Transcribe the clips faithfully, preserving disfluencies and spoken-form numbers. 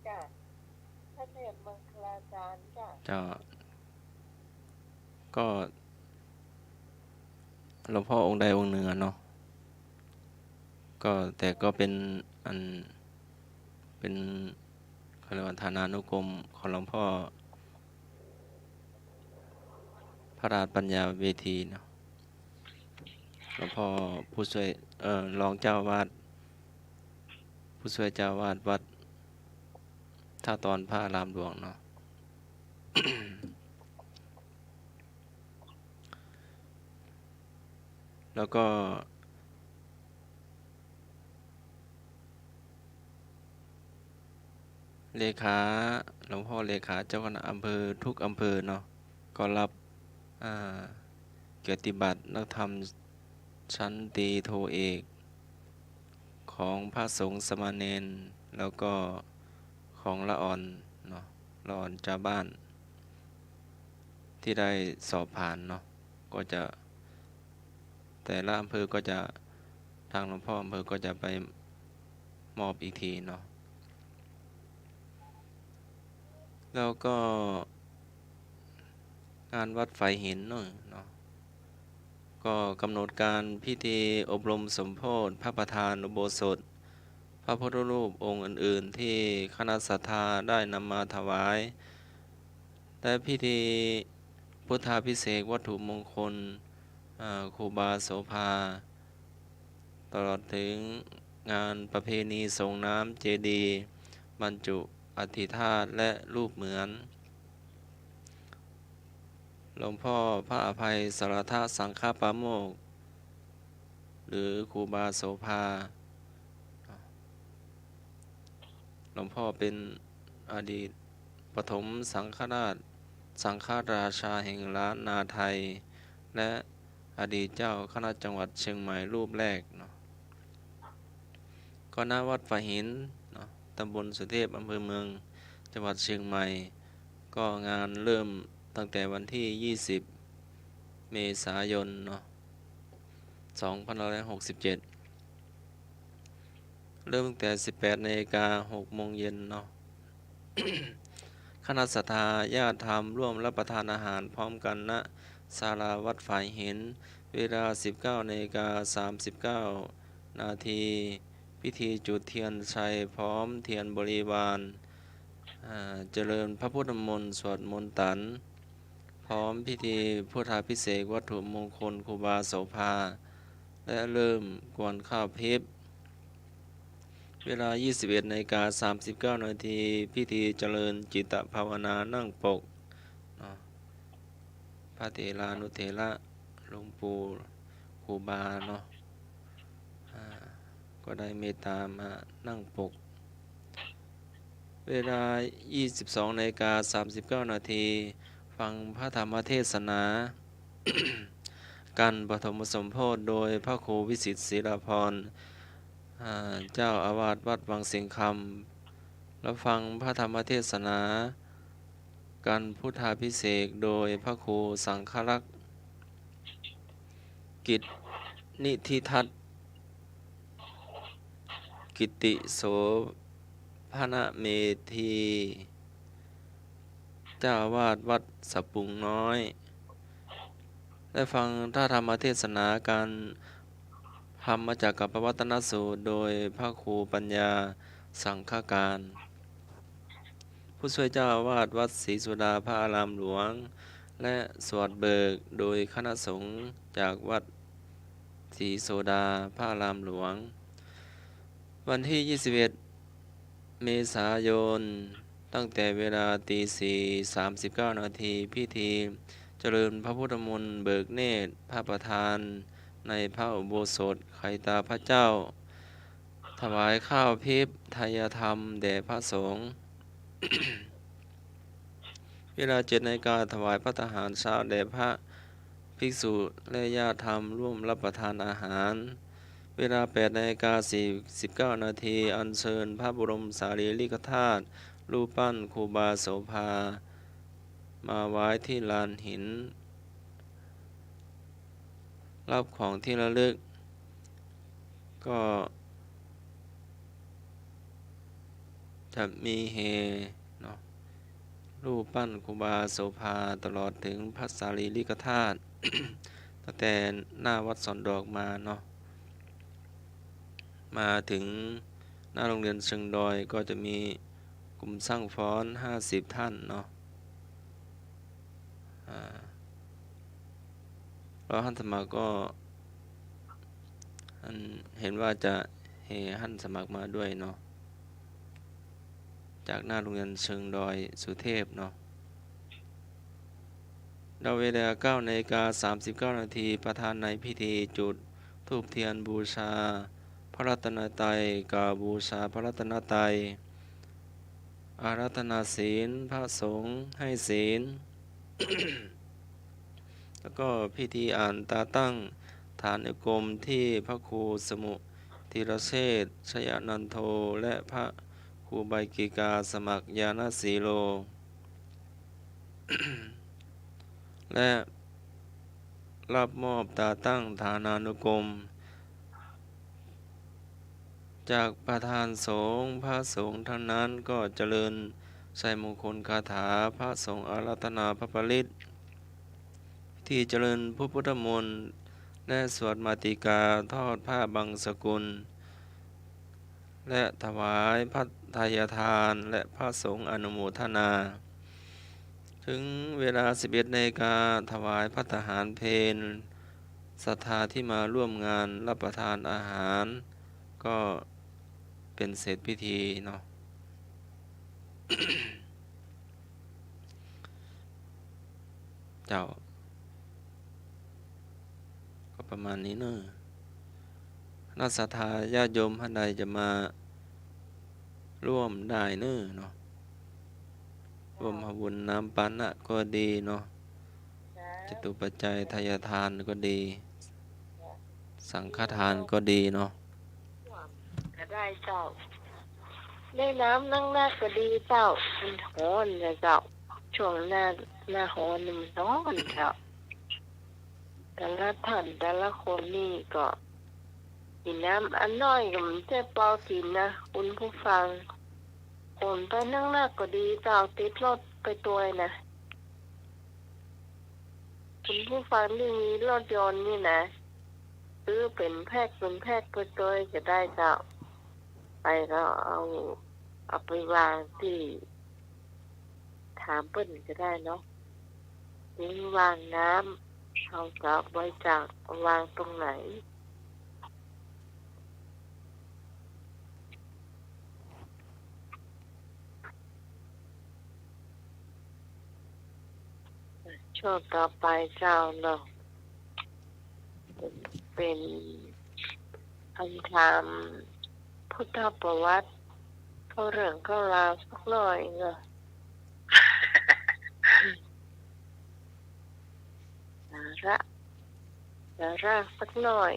จ้ะ พระเดชมังคลาจารย์จ้ะ เจ้า ก็หลวงพ่อองค์ใดองค์หนึ่งอะเนาะ ก็ แต่ก็เป็นอัน เป็น เขาเรียกว่าฐานานุกรมของหลวงพ่อ พระราชปัญญาเวทีเนาะ หลวงพ่อผู้ช่วย เอ่อ รองเจ้าอาวาส ผู้ช่วยเจ้าอาวาสวัดท่าตอนพระอารามหลวงเนาะ แล้วก็ เลขา หลวงพ่อเลขาเจ้าคณะอำเภอทุกอำเภอเนาะ ก็รับ อ่า เกียรติบัตรนักธรรมชั้นตรีโทเอก ของพระสงฆ์สามเณร แล้วก็ของละอ่อนเนาะ ละอ่อนชาวบ้าน ที่ได้สอบผ่านเนาะ ก็จะ แต่ละอำเภอก็จะ ทางหลวงพ่ออำเภอก็จะไปมอบอีกทีเนาะ แล้วก็ งานวัดฝายหินเนาะ ก็กำหนดการพิธีอบรมสมโภชพระประธานอุโบสถ พระพุทธรูปองค์อื่นๆ ที่คณะศรัทธาได้นำมาถวาย และพิธีพุทธาภิเษกวัตถุมงคล อ่า ครูบาโสภา ตลอดถึงงานประเพณีส่งน้ำเจดีย์ บรรจุอัฐิธาตุและรูปเหมือน หลวงพ่อพระอภัยสารทะสังฆปาโมกข์ หรือครูบาโสภา หลวงพ่อเป็นอดีตปฐมสังฆราช สังฆราชาแห่งล้านนาไทย และอดีตเจ้าคณะจังหวัดเชียงใหม่รูปแรกเนาะ ก็ ณ วัดฝายหินเนาะ ตำบลสุเทพ อำเภอเมือง จังหวัดเชียงใหม่ ก็งานเริ่มตั้งแต่วันที่ ยี่สิบ เมษายนเนาะ สองพันห้าร้อยหกสิบเจ็ด เริ่มตั้งแต่ สิบแปดนาฬิกา หกโมงเย็นเนาะ คณะศรัทธาญาติธรรมร่วมรับประทานอาหารพร้อมกัน ณ ศาลาวัดฝายหิน เวลา สิบเก้านาฬิกา สามสิบเก้านาที พิธีจุดเทียนชัยพร้อมเทียนบริวาร อ่า เจริญพระพุทธมนต์ สวดมนต์ตัน พร้อมพิธีพุทธาภิเษกวัตถุมงคลครูบาโสภา และเริ่มกวนข้าวทิพย์ เวลา ยี่สิบเอ็ดนาฬิกา สามสิบเก้านาที พิธีเจริญจิตภาวนานั่งปกเนาะ พระเถรานุเถระ หลวงปู่ ครูบาเนาะ อ่า ก็ได้เมตตามานั่งปก เวลา ยี่สิบสองนาฬิกา สามสิบเก้านาที ฟังพระธรรมเทศนา การปฐมสมโภชโดยพระครูวิสิทธิ์ ศิลาภรณ์ อ่า เจ้าอาวาสวัดวังสิงห์คำ รับฟังพระธรรมเทศนา การพุทธาภิเษกโดยพระครูสังฆรักษ์ กิตตินิธิทัศน์ กิตติโสภณเมธี เจ้าอาวาสวัดสะปุงน้อย ได้ฟังพระธรรมเทศนาการธรรมจักรกัปปวัตนสูตร โดยพระครูปัญญาสังฆการ ผู้ช่วยเจ้าอาวาสวัดศรีโสดาพระอารามหลวง และสวดเบิกโดยคณะสงฆ์จากวัดศรีโสดาพระอารามหลวง วันที่ ยี่สิบเอ็ด เมษายน ตั้งแต่เวลาตีสี่ สามสิบเก้านาที พิธีเจริญพระพุทธมนต์เบิกเนตรพระประธานในพระอุโบสถไขตาพระเจ้า ถวายข้าวทิพย์ไทยธรรมแด่พระสงฆ์ เวลา เจ็ดนาฬิกา ถวายภัตตาหารเช้าแด่พระภิกษุและญาติธรรมร่วมรับประทานอาหาร เวลา แปดนาฬิกา สี่สิบเก้านาที อัญเชิญพระบรมสารีริกธาตุ รูปปั้นครูบาโสภา มาไว้ที่ลานหิน รับของที่ระลึก ก็ จะมีเหเนาะ รูปปั้นครูบาโสภา ตลอดถึงพระสารีริกธาตุ ตั้งแต่หน้าวัดสวนดอกมาเนาะ มาถึงหน้าโรงเรียนเชิงดอย ก็จะมีกลุ่มช่างฟ้อนห้าสิบท่านเนาะ อ่า แล้วหันสมัครก็ อันเห็นว่าจะแห่หันสมัครมาด้วยเนาะ จากหน้าโรงเรียนเชิงดอยสุเทพเนาะ ณ เวลาเก้านาฬิกาสามสิบเก้านาที ประธานในพิธีจุดธูปเทียนบูชาพระรัตนตรัย กล่าวบูชาพระรัตนตรัย อาราธนาศีลพระสงฆ์ให้ศีล แล้วก็พิธีอ่านตาตั้งฐานุกรมที่พระครูสมุทิรเชษฐชยนันโท และพระครูใบกิกาสมัครญาณสีโล และรับมอบตาตั้งฐานานุกรม จากประธานสงฆ์ พระสงฆ์ทั้งนั้นก็เจริญชัยมงคลคาถา พระสงฆ์อาราธนาพระปริตร พิธีเจริญพระพุทธมนต์ และสวดมาติกา ทอดผ้าบังสกุล และถวายภัตตาหาร และพระสงฆ์อนุโมทนา ถึงเวลาสิบเอ็ดนาฬิกา ถวายภัตตาหารเพล ศรัทธาที่มาร่วมงานรับประทานอาหาร ก็เป็นเสร็จพิธีเนาะ เจ้า ก็ประมาณนี้เนาะ คณะศรัทธาญาติโยมท่านใดจะมาร่วมได้เนาะ ร่วมทำบุญน้ำปานะก็ดีเนาะ จตุปัจจัยทายทานก็ดี สังฆทานก็ดีเนาะ ก็ได้เจ้า ได้น้ำนักๆ ก็ดีเจ้า มันฮ้อนนะเจ้า ช่วงหน้า หน้าฮ้อนนี่มันฮ้อนเจ้า แต่ละท่านแต่ละคนนี่ก็ กิ๋นน้ำอันน้อยก็มันเจ็บปอกิ๋นนะ คุณผู้ฟัง ขนไปนักๆ ก็ดีเจ้า ติดรถไปตวยนะ คุณผู้ฟังที่มีรถยนต์นี่นะ ซื้อเป็นแพ็คเป็นแพ็คไปตวยก็ได้เจ้า ไปก็เอา เอาไปวางตี้ ถามเปิ้นก็ได้เนาะ ทิ้งวางน้ำ เฮาจะบริจาควางตรงไหน ช่วงต่อไปเจ้าเนาะ เป็นคำถามพุทธประวัติ เข้าเรื่องเข้าราวสักหน่อยเนาะ สาระ สาระสักหน่อย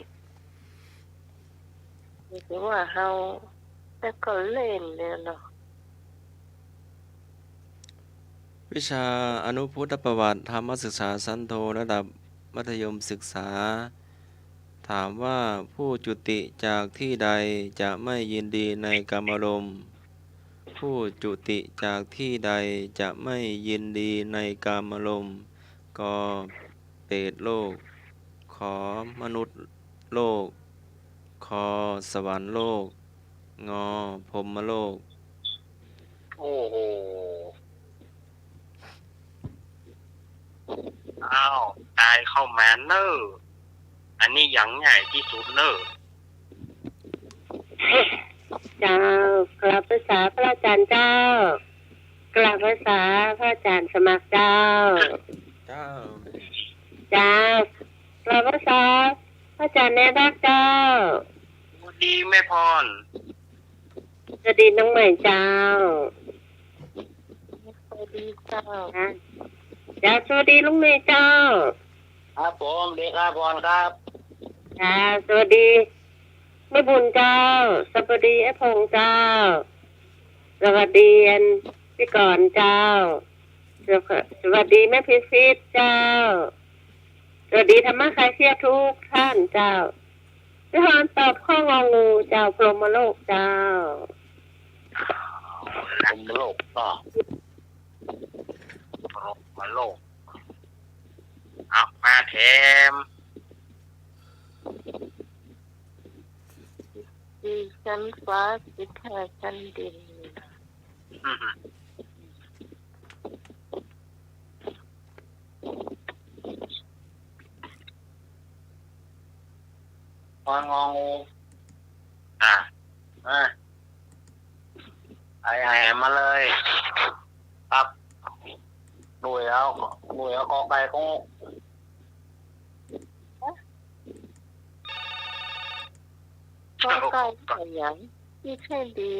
หรือว่าเฮาแต่ก็เล่นเนี่ยเนาะ วิชาอนุพุทธประวัติธรรมศึกษาชั้นโทระดับมัธยมศึกษา ถามว่าผู้จุติจากที่ใดจะไม่ยินดีในกามารมณ์ ผู้จุติจากที่ใดจะไม่ยินดีในกามารมณ์ ก เปรตโลก ข มนุษย์โลก ค สวรรค์โลก ง พรหมโลก โอ้โห อ้าว ตายเข้ามาเน่อ อันนี้อย่างใหญ่ที่สุดเน่อ เจ้า กราบภาษาพระอาจารย์เจ้า กราบภาษาพระอาจารย์สมัครเจ้า เจ้า เจ้า กราบภาษาพระอาจารย์แม่รักเจ้า สวัสดีแม่พร สวัสดีน้องใหม่เจ้า สวัสดีเจ้า เจ้า สวัสดีลุงเมย์เจ้า ครับผม เดชาพรครับ เจ้า สวัสดีแม่บุญเจ้า สวัสดีไอ้พงษ์เจ้า สวัสดีอันพี่กรณ์เจ้า สวัสดีแม่พิชิตเจ้า สวัสดีธรรมะคลายเครียดทุกท่านเจ้า พี่ฮอนตอบข้อ งองู เจ้า พรหมโลกเจ้า เอา พรหมโลกเนาะ พรหมโลก เอา มาแถม สี่ชั้นฟ้า สิบห้าชั้นดิน อืม งอ งอ งู อ่ะ อ่ะ ไอ้ ไอ้ มาเลย ครับ หน่วยเอา หน่วยเอา กอไก่ กอ กอไก่ อะไรหยัง ที่ใช่ดี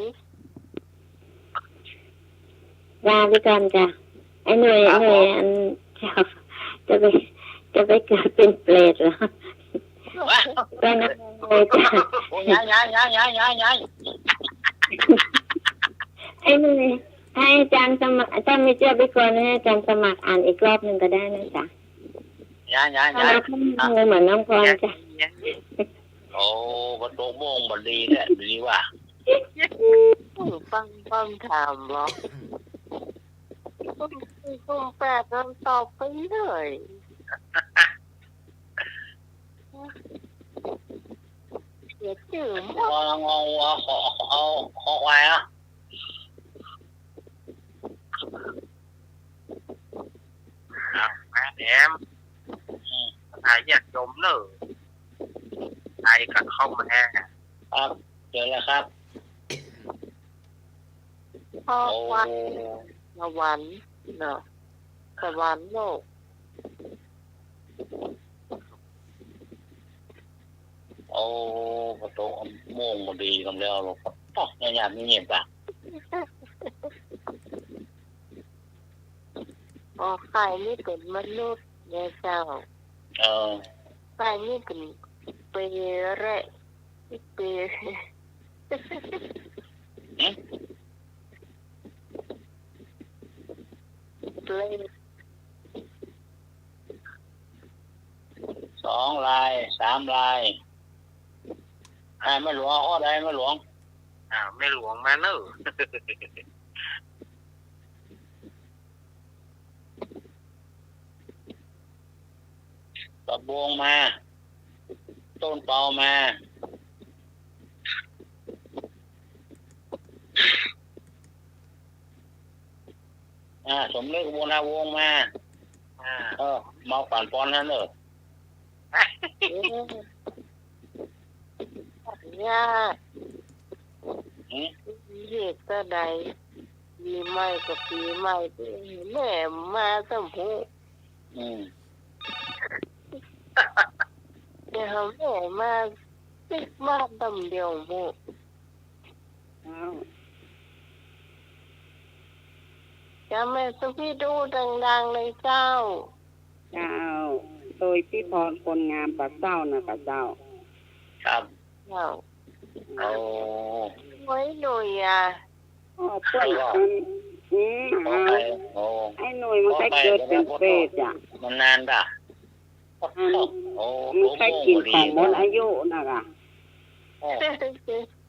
ลาไปก่อนจ้ะ ไอ้หน่วย ครับ หน่วย ผม อัน จะไป จะไปเกิดเป็นเปรตเหรอ ว้าว ก็นะ โอ้ยจ้ะ โอ้ย ย้าย ย้าย ย้าย ไอ้หน่วย ให้อาจารย์สมัคร อาจารย์ไม่เชื่อไปก่อน ให้อาจารย์สมัครอ่านอีกรอบหนึ่งก็ได้นะจ๊ะ ย้าย ย้าย ย้าย เอาละ อ่ะ เหมือนน้องพรจ้ะ ย้าย ย้าย โอ้ บ่ตกโมงบ่ดีเนี่ย ดีว่ะ ฟังคำถามเหรอ ตุ้มสี่ตุ้มแปด มันตอบไปเลย เสียชื่อหมด เอา เอา เอา เอา เอา คอควายอ่ะ ครับ มาแถม อืม ถ้าญาติโยมเนอะ ใครก็เข้ามา ครับ เชิญเลยครับ คอควาย โอ้ สวรรค์เนาะ สวรรค์โลก โอ้ บ่ตกโมงบ่ดีนำแล้ว โอ้ ยามนี้เงียบปะ อ๋อ ใครนี่เป๋นมนุษย์เนี่ยเจ้า เออ ใครนี่เป๋นเปรต เปรต หึ เปรต สองลาย สามลาย อ่า แม่หลวง ข้อใด แม่หลวง อ่า แม่หลวงมาเนอะ ตะบวงมา ต้นเปามา อ่า สมนึก บุญนาวงศ์มา อ่า เออ เมาขวัญปอนนั้นเนอะ ยาก หืม เหตุใด ปีใหม่ก็ปีใหม่ แม่มาซ้ำผู้ อืม เดี๋ยวแม่มาติ๊กบ้านตำเดียวผู้ อ้าว เจ้าแม่สุพิษอู้ดังๆ เลยเจ้า เจ้า โตยพี่พรคนงามปะเจ้านะกะเจ้า ครับ เจ้า โอ้ โอ้ยหนุ่ยอะ อ๋อ เปื้อนมัน อืม เอา โอ้ ไอ้หนุ่ยมันใกล้เกิดเป๋นเปรตอะ มันนานป่ะ อัน โอ้ มันใกล้กิ๋นของหมดอายุนะกะ โอ้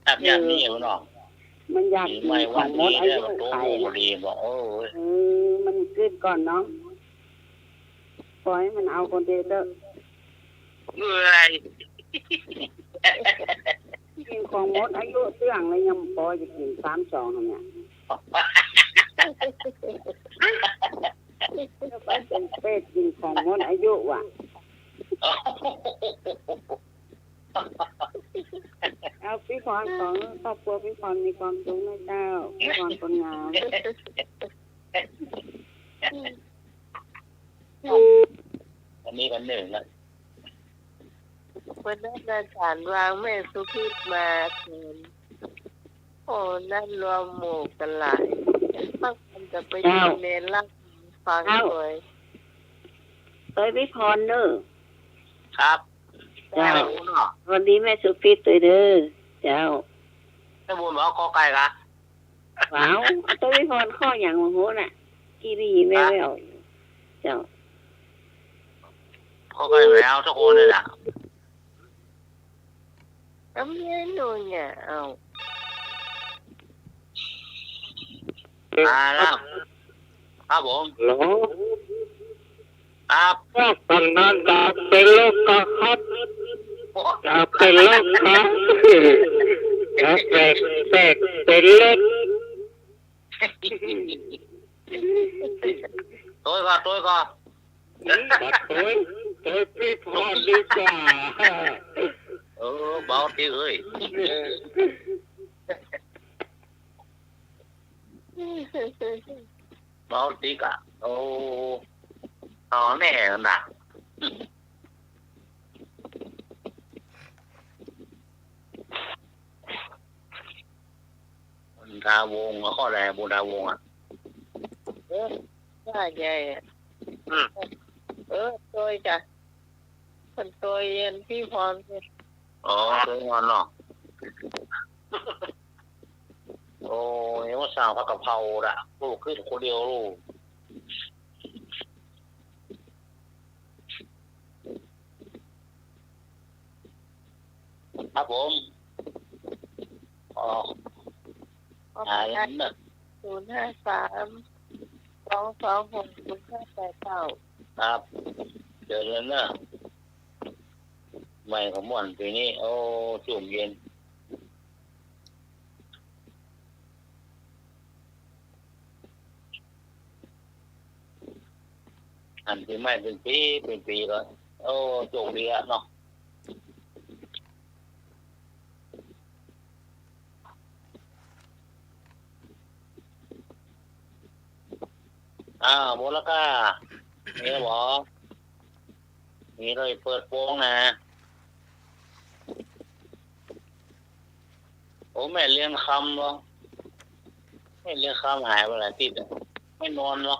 แบบอย่างนี้เนาะ มันอยากกิ๋นของหมดอายุไขอะ เออ มันกึ๊ดก่อนเนาะ ปล่อยมันเอาคนเดียวเถอะ เอ้ย กิ๋นของหมดอายุเตื้องแล้วยังปอจะกิ๋นซ้ำสองเนี่ย จะไปเป๋นเปรตกิ๋นของหมดอายุว่ะ เอาพี่พร ขอครอบครัวพี่พรมีความสุขนะเจ้า พี่พรคนงาม อันนี้ก็หนึ่งนะ วันนั้นอาจารย์วางแม่สุพิษมาแทน โอ้ นั่นรวมหมู่กันหลาย พักกันจะไป เจ้า อยู่ในร่างฟัง เจ้า เลย เอ้ย พี่พรเนอะ ครับ เจ้า เจ้า สวัสดีแม่สุพิษด้วยเด้อ เจ้า แม่บุญบอกข้อใกล้ละ ว้าว เอาตัวพี่พรข้ออย่างมาโหน่ะ กี้ได้ยินแว่วๆ เจ้า ข้อใกล้แล้วทุกคนเลยล่ะ ก็มีไอ้หนุ่ยเนี่ย เอา มาแล้ว ครับผม ฮัลโหล ครับ ว่ากันนะ อยากเป็นโรคกะครับ อยากเป็นโรคครับ อยากเป็น เป็นโรค โตยก่อน โตยก่อน อืม บัดโตย โตยปี้พรดีกว่า เออ เบาตี้เอ้ย เบาตี้กะ โอ้ เอาแน่นะ บุญทาวงศ์ ข้อใดบุญทาวงศ์อะ เออ ว่าใหญ่อะ อืม เออ โตยจ้ะ คนโตยเย็นปี้พรสิ อ๋อ โตยงอนเนาะ โอ้ย ว่าสั่งผัดกะเพราละ ลูกขึ้นคนเดียวลูก ครับผม อ๋อ ขอบคุณ หาเรื่อง ศูนย์ห้าสาม สองสองหก ศูนย์ห้าแปดเก้า ครับ เจอแล้วเนอะ ใหม่ของม่วนปี๋นี้ โอ้ จุ่มเย็น หันปี๋ใหม่เป๋นปี๋ เป๋นปี๋ก็ โอ้ โจคดีอะเนาะ อ้าว หมดแล้วก้า มีแล้วบ่ มีแล้วเปิดโปงนะ โอ้ แม่เลี้ยงคำเหรอ แม่เลี้ยงคำหายไปหลายอาทิตย์อะ ไม่นอนเหรอ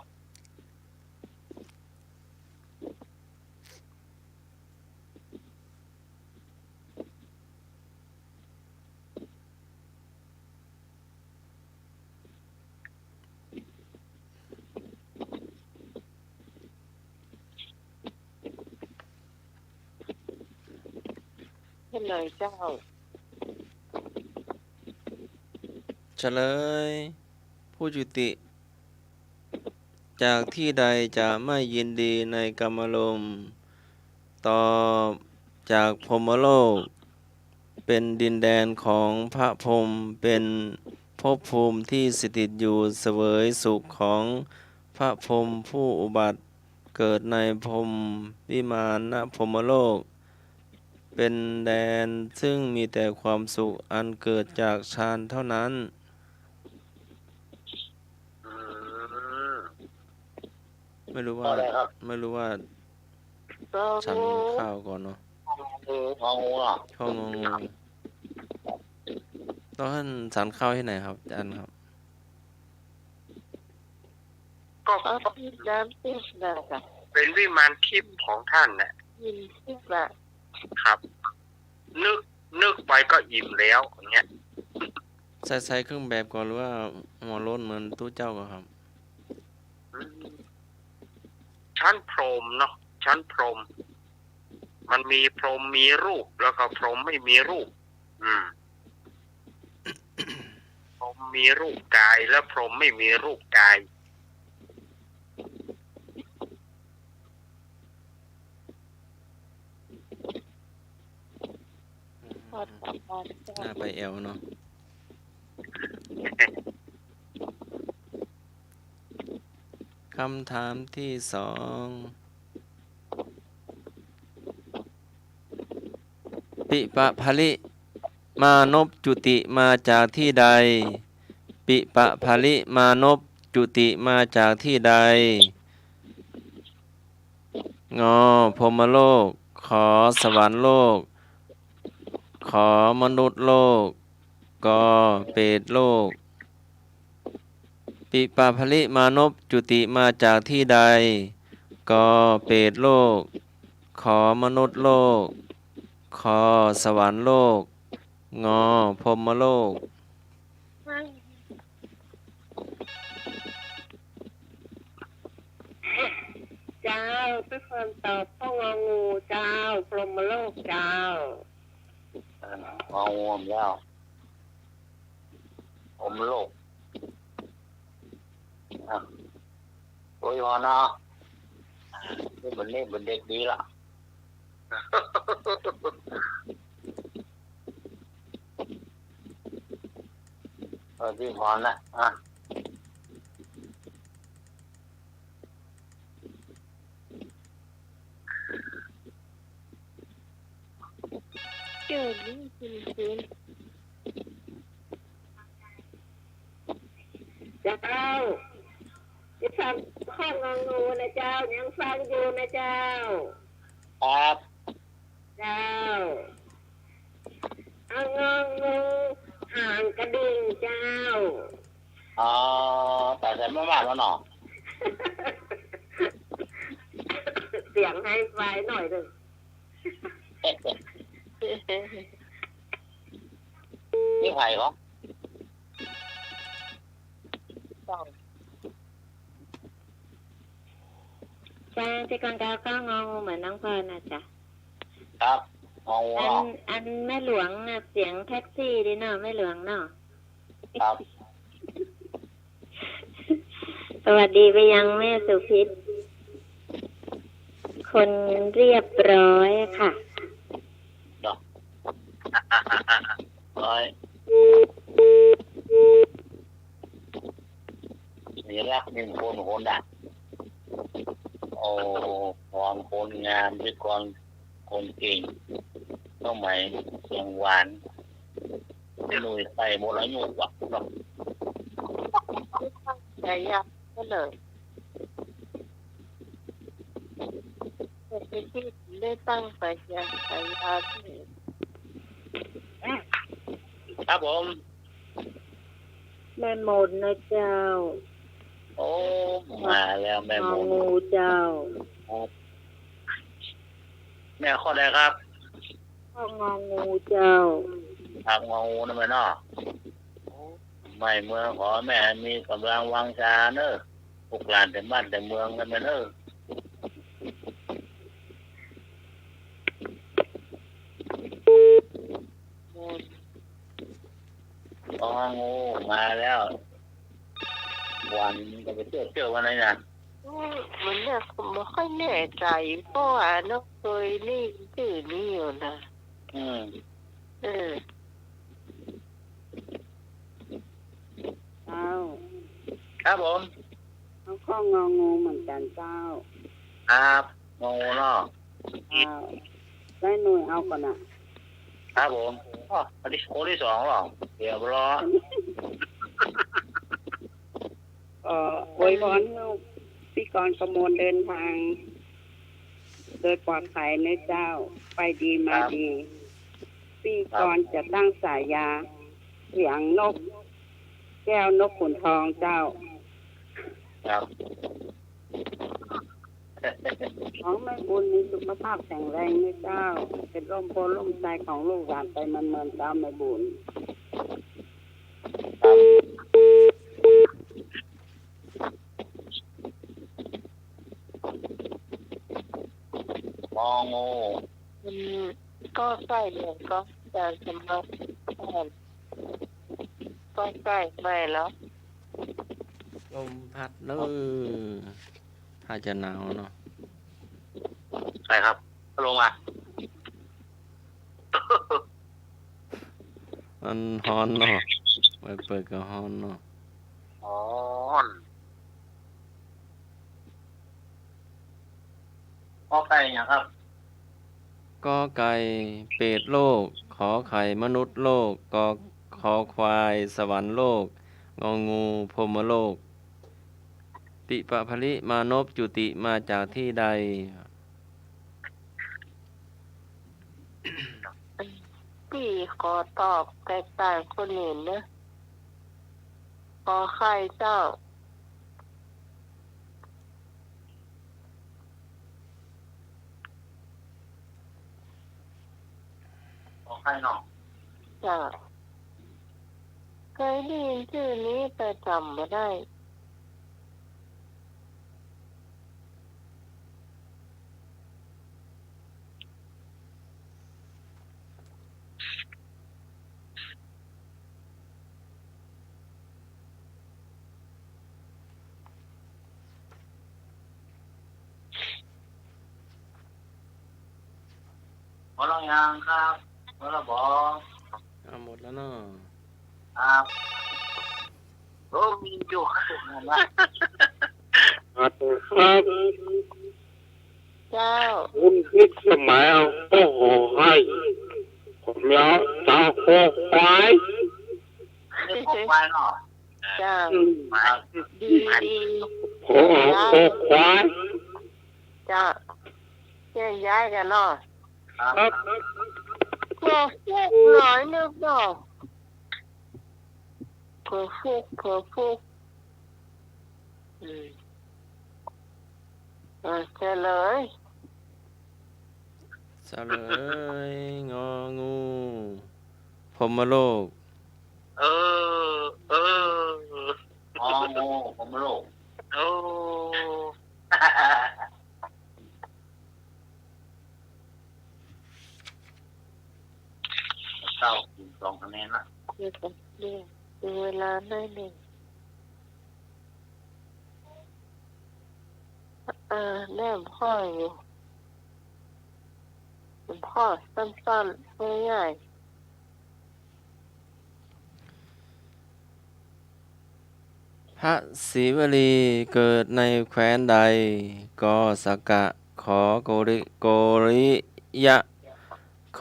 เฉลยเจ้า เฉลย ผู้จุติ จากที่ใดจะไม่ยินดีในกามารมณ์ ตอบ จากพรหมโลก เป็นดินแดนของพระพรหม เป็นภพภูมิที่สถิตอยู่เสวยสุขของพระพรหมผู้อุบัติเกิดในพรหมวิมาน ณ พรหมโลก เป็นแดนซึ่งมีแต่ความสุขอันเกิดจากฌานเท่านั้น อืม ไม่รู้ว่า ข้อใดครับ ไม่รู้ว่า ข้อ ฉันข้าวก่อนเนาะ เออ งองูเหรอ ข้ององู ตอนนั้นฉันข้าวตี้ไหนครับ อาจ๋ารย์ครับ ก็ อ๋อ น้ำทิพย์น่ะค่ะ เป็นวิมานทิพย์ของท่านน่ะ วิมานทิพย์น่ะ ครับ นึก นึกไปก็อิ่มแล้ว อย่างเงี้ย ใส่ ใส่เครื่องแบบก่อหรือว่าหัวโล้นเหมือนตุ๊เจ้าก่อครับ อืม ชั้นพรหมเนาะ ชั้นพรหม มันมีพรหมมีรูป แล้วก็พรหมไม่มีรูป อืม พรหมมีรูปกาย และพรหมไม่มีรูปกาย พอต่อไปเจ้า หน้าไปแอวเนาะ คำถามที่สอง ปิปะผะลิมานพจุติมาจากที่ใด ปิปะผะลิมานพจุติมาจากที่ใด งอ พรหมโลก ขอ สวรรคโลก ขอ มนุษย์โลก กอ เปรตโลก ปิปะผะลิมานพจุติมาจากที่ใด กอ เปรตโลก ขอ มนุษย์โลก ขอ สวรรคโลก งอ พรหมโลก เจ้า เป็นคนตอบข้ององูเจ้า พรหมโลกเจ้า อ่า งองูแล้ว พรหมโลก อ่ะ โอ้ย พอเนาะ นี่มัน นี่มันเด็กดีละ เออ พี่พรละ อ่ะ เจ้า นี่ฟังข้ององูนะเจ้า ยังฟังอยู่นะเจ้า ครับ เจ้า เอางองูหางกระดิ่งเจ้า อ๋อ แต่ใส่มาม่าแล้วเนาะ เสียงไฮไฟหน่อยหนึ่ง นี่ใครเหรอ จ้า แต่ก่อนเจ้าก็งองูเหมือนน้องพรนะจ๊ะ ครับ งองู อัน เนาะ อันแม่หลวงน่ะ เสียงแท็กซี่ดีเนาะ แม่หลวงเนาะ ครับ สวัสดีไปยังแม่สุพิษ คนเรียบร้อยค่ะ เนาะ ร้อย สัญลักษณ์มงคลคนดัง โอ้ คน คนงาม ด้วยคน คนเก่ง สมัยเสียงหวาน หนุ่ยใส่หมดอายุว่ะเนาะ ฉายาก็เลย แต่ที่ได้ตั้งฉายา ฉายาที่ ครับผม แม่มนนะเจ้า โอ้ มาแล้วแม่มน งองูเจ้า ครับ แม่ข้อใดครับ ข้ององูเจ้า ครับ งองูนะแม่เนาะ โอ้ แม่เมือง ขอแม่มีก๋ำลังวังชาเนอะ ลูกหลานแต่บ้านแต่เมืองนะแม่เนอะ อ๋อ งูมาแล้ว วันจะไปเที่ยว เที่ยววันไหนนะ อืม มันเนี่ย ผมบ่ค่อยแน่ใจ เพราะว่าเนาะ เคยได้ยินจื้อนี้อยู่นะ อืม เออ เจ้า ครับผม เอาข้ององูเหมือนกันเจ้า ครับ งองูเนาะ เจ้า ได้หน่วยเอาก่อนน่ะ ครับผม อ๋อ อันนี้คนที่สองเหรอ เดี๋ยวรอ เอ่อ อวยพรให้พี่กรกมลเดินทาง โดยปลอดภัยนะเจ้า ไปดีมาดี ครับ พี่กรจะตั้งฉายา เสียงนกแก้วนกขุนทองเจ้า ครับ ขอให้แม่บุญมีสุขภาพแข็งแรงนะเจ้า เป็นร่มโพธิ์ร่มไทรของลูกหลานไปเมินๆ เจ้าแม่บุญ ครับ งองู อืม ก็ใช่เนี่ย ก็จะสำหรับ ก็ใช่ไม่แล้ว ลมพัดเนอะ ถ้าจะหนาวเนาะ ใช่ครับ ลงมา มันฮ้อนเนาะ ไปเปิดก็ฮ้อนเนาะ ฮ้อน กอไก่หยังครับ กอไก่ เปรตโลก ขอไข่ มนุษย์โลก กอ คอควาย สวรรค์โลก งองู พรหมโลก ปิปะผะลิ มานพ จุติมาจากที่ใด พี่ขอตอบแตกต่างคนอื่นเนอะ ขอไข่เจ้า ขอไข่เนาะ เจ้า เคยได้ยินจื้อนี้แต่จ๋ำบ่ได้ อร้องยังครับ หมดแล้วบ่ อ่า หมดแล้วเนาะ ครับ โอ้ มีอยู่ ครับ เจ้า คุณพิสมัยเอาโคกให้ ผมเอาเจ้าโคกควาย เรียกโคกควายเนาะ เจ้า อืม ดี ดี ผมเอาโคกควาย เจ้า แยกย้ายกั๋นเนาะ ครับ ขอโคกหน่อยนึ่งเนาะ ขอโคก ขอโคก อืม อ่ะ เฉลย เฉลย งองู พรหมโลก เออ เออ งองู พรหมโลก โอ้ เต้ากิ๋นสองคะแนนละ เดี๋ยวก่อน เดี๋ยว ดูเวลาหน่อยนึ่ง เออ แนมพ่ออยู่ พ่อสั้นๆ ง่ายๆ พระศรีวลีเกิดในแคว้นใด ก สกะ ข โกริ โกริยะ ค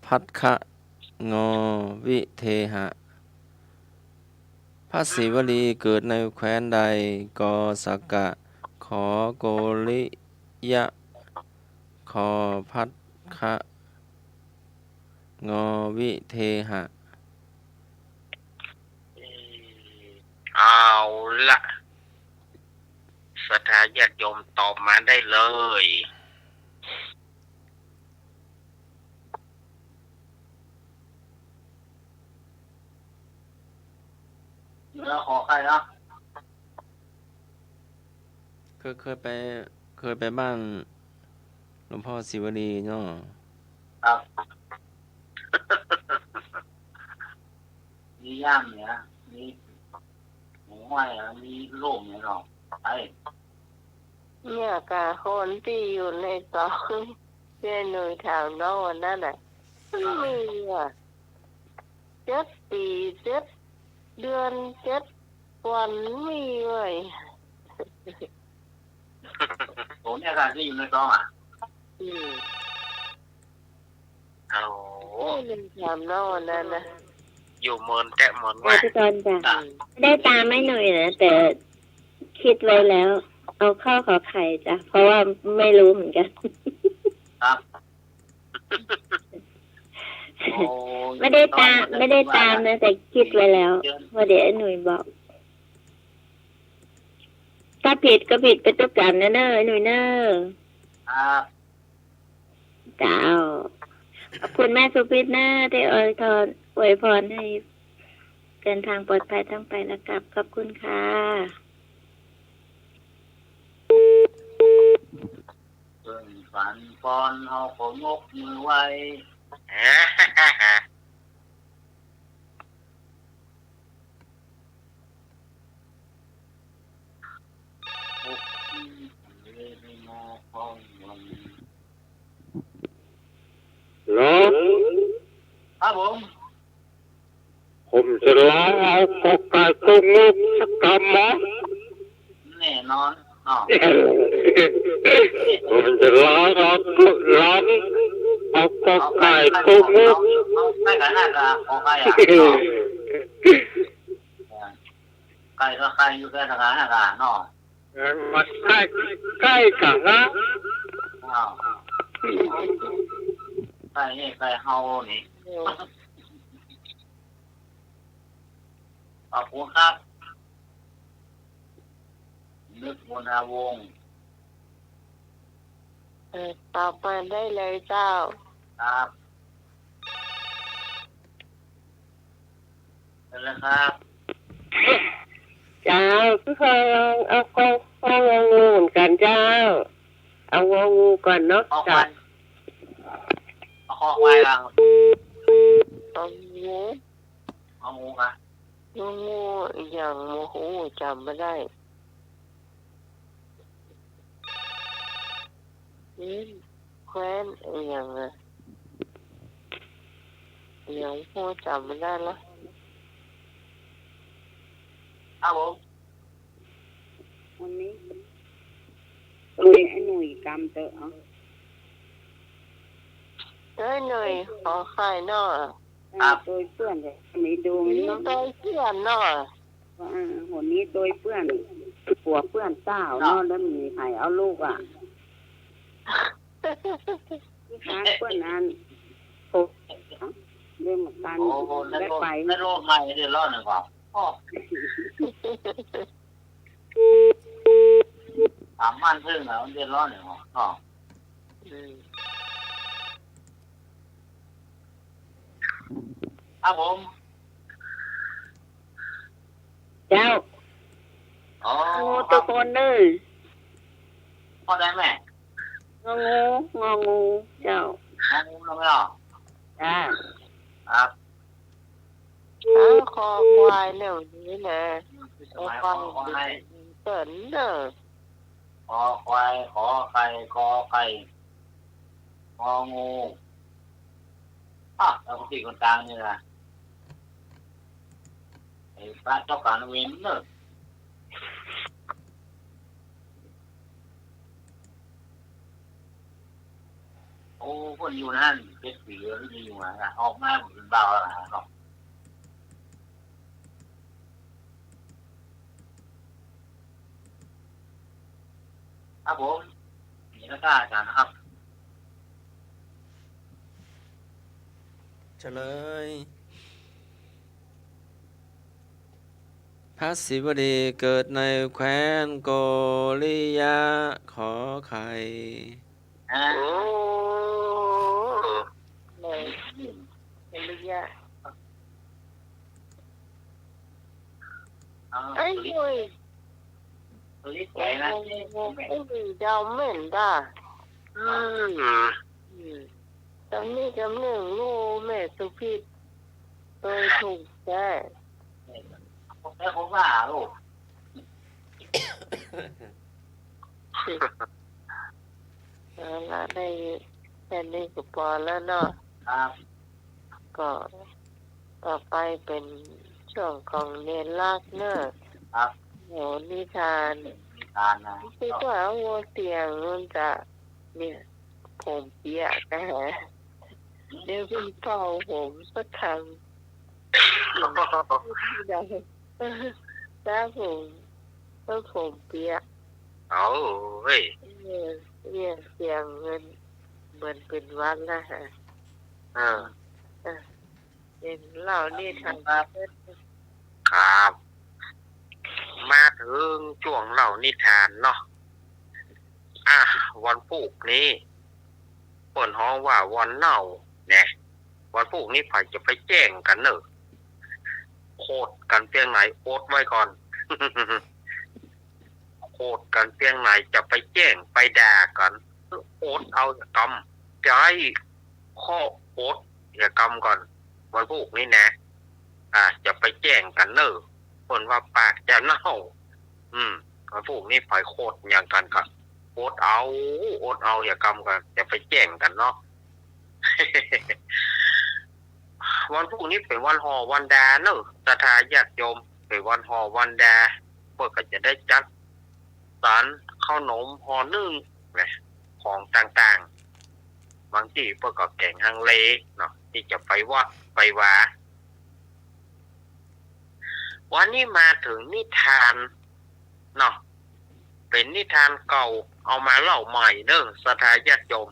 ภัทคะ ง วิเทหะ พระศรีวลีเกิดในแคว้นใด ก สกะ ข โกริยะ ค ภัทคะ ง วิเทหะ อืม เอาละ ศรัทธาญาติโยมตอบมาได้เลย แล้วขอใครนะ เคย เคยไป เคยไปบ้านหลวงพ่อศรีวลีเนาะ ครับ มีย่ามเนี่ย มีหมูห้อยอะ มีโล่มเนี่ยเนาะ ไอ้ เนี่ยก่ะ คนตี้อยู่ในตอง เจ๊หนุ่ยถามน้องวันนั้นน่ะ มันมีว่ะ เจ็ดปี๋ เจ็ดเดือน เจ็ดวัน มีเว้ย โอ้ เนี่ยก่ะ ตี้อยู่ในตองอะ อืม โอ้โห เจ๊หนุ่ยถามน้องวันนั้นน่ะ อยู่เมินแต๊เมิน อ่ะ ว่า พี่กรณ์จ้ะ อ่ะ ไม่ได้ตามแม่หนุ่ยนะ แต่คิดไว้แล้ว เอาข้อขอไข่จ้ะ เพราะว่าไม่รู้เหมือนกัน ครับ โอ้ย ไม่ได้ตาม ไม่ได้ตามนะ แต่คิดไว้แล้ว ว่าเดี๋ยวไอ้หนุ่ยบอก ถ้าผิดก็ผิดไปตุ๊กกั๋นนะเน่อ ไอ้หนุ่ยเน่อ ครับ เจ้า ขอบคุณแม่สุพิษนะ ที่อวยพร อวยพรให้เดินทางปลอดภัยทั้งไปและกลับ ขอบคุณค่ะ เปิ้นฝันก่อน เฮาก็ยกมือไหว้ ฮัลโหล ครับผม ผมจะลองเอากอไก่โกงกสักกำนะ แน่นอน อ้าว ผมจะลองเอากอ ลองเอากอไก่โกงก เอาไก่ เอาไก่กับหน้ากาก ขอไก่อะ ไก่ก็ไก่อยู่แค่ทางหน้ากากเนาะ เออ มันใกล้ ใกล้กันนะ อ้าว ไก่นี่ไก่เฮานี่ ขอบคุณครับ นึกหัวหน้าวง เออ ตอบมาได้เลยเจ้า ครับ เชิญเลยครับ เจ้า คือเขาลองเอากอง กองงองูเหมือนกันเจ้า เอางองูก่อนเนาะ เอาควาย เจ้า เอาคอควายก่อน เอางู เอางูค่ะ งองูอย่างโมโหจ๋ำบ่ได้ อืม แคว้นอะหยังอะ เดี๋ยวพูดจ๋ำบ่ได้ละ ครับผม วันนี้ โตยไอ้หนุ่ยกำเต๊อะ เอา โตยหนุ่ย ขอไข่เนาะ เออ ครับ โตยเปื้อนเต๊อะ มีดูมันเนาะ โตยเปื้อนเนาะ เออ หนนี้โตยเปื้อน ผัวเปื้อนสาวเนาะ เนาะ แล้วบ่มีใผเอาลูกอะ ที่ค้างเปื้อนอัน โอ้ เรื่องของการ โอ้ ในโลก ได้ไป ในโลกใหม่เดือดร้อนหนึ่งกว่า โอ้ ถามบ้านเพิ่งเหรอ มันเดือดร้อนหนึ่งกว่า อ๋อ อืม ครับผม เจ้า อ๋อ งองู ครับ ตะโกนเน่อ ข้อใดแม่ งองู งองู เจ้า งองูนะแม่เนาะ จ้า ครับ เออ คอควายแนวนี้นะ คอควาย คอควาย เปิ้นเน่อ คอควาย ขอไข่ กอไก่ งองู อ่ะ แล้วก็ตีคนกลางนี่นะ ไอ้พระเจ้ากรรมนายเวรเนอะ โอ้ เปิ้นอยู่นั่น เจ็ดปีแล้ว อยู่นะ ออกมาเปิ้นเบาแล้วนะเนาะ ครับผม นี่ก็อาจารย์นะครับ เฉลย พระศิวลีเกิดในแคว้นโกริยะ ขอไข่ อ่า โอ้ เลย เห็นหรือยัง อ่า ไอ้หนุ่ย ตัวนี้สวยนะ ไอ้หนุ่ยดาวเหม็นด่า อืม อืม ตำหนิตำแหน่งลูกแม่สุพิษ โดยถูกแท้ แค่ผมว่าลูก เอาละ ได้แค่นี้ก็ปอแล้วเนาะ ครับ ก็ต่อไปเป๋นช่วงของเณรลักษณ์เนอะ ครับ โห นิทาน นิทานนะ คิดว่า โอ้ เสียงมันจะ เนี่ย ผมเปียกนะฮะ เดี๋ยวเปิ้นเป่าผมสักครั้ง เดี๋ยว ถ้าผม ถ้าผมเปียก เอาเฮ้ย เออ เนี่ย เสียงมันเหมือนเป๋นหวัดนะฮะ เออ เออ เป๋นเล่านิทาน ครับ ครับ มาเถิงจ้วงเล่านิทานเนาะ อ่ะ วันพูกนี้ เปิ้นฮ้องว่าวันเน่าแหนะ วันพูกนี้ใผจะไปแจ้งกั๋นเน่อ โขดกั๋นเปียงไหน อดไว้ก่อน โขดกั๋นเปียงไหน จะไปแจ้งไปด่ากั๋น อดเอาอย่ากำ ใจ๊ข้ออดอย่ากำก่อน วันพูกนี้นะ อ่า จะไปแจ้งกั๋นเน่อ เปิ้นว่าปากจะเน่า อืม วันพูกนี้ใผโขดหยังกั๋นก็อดเอา อดเอาอย่ากำก่อน จะไปแจ้งกั๋นเนาะ วันพูกนี้เป๋นวันห่อวันดาเน่อ ศรัทธาญาติโยม เป๋นวันห่อวันดา เปิ้นก็จะได้จัดสรรข้าวหนมห่อนึ่งนะ ของต่างๆ บางตี้เปิ้นก็แก๋งฮังเลเนาะ ตี้จะไปวัดไปวา วันนี้มาเถิงนิทานเนาะ เป๋นนิทานเก่าเอามาเล่าใหม่เน่อ ศรัทธาญาติโยม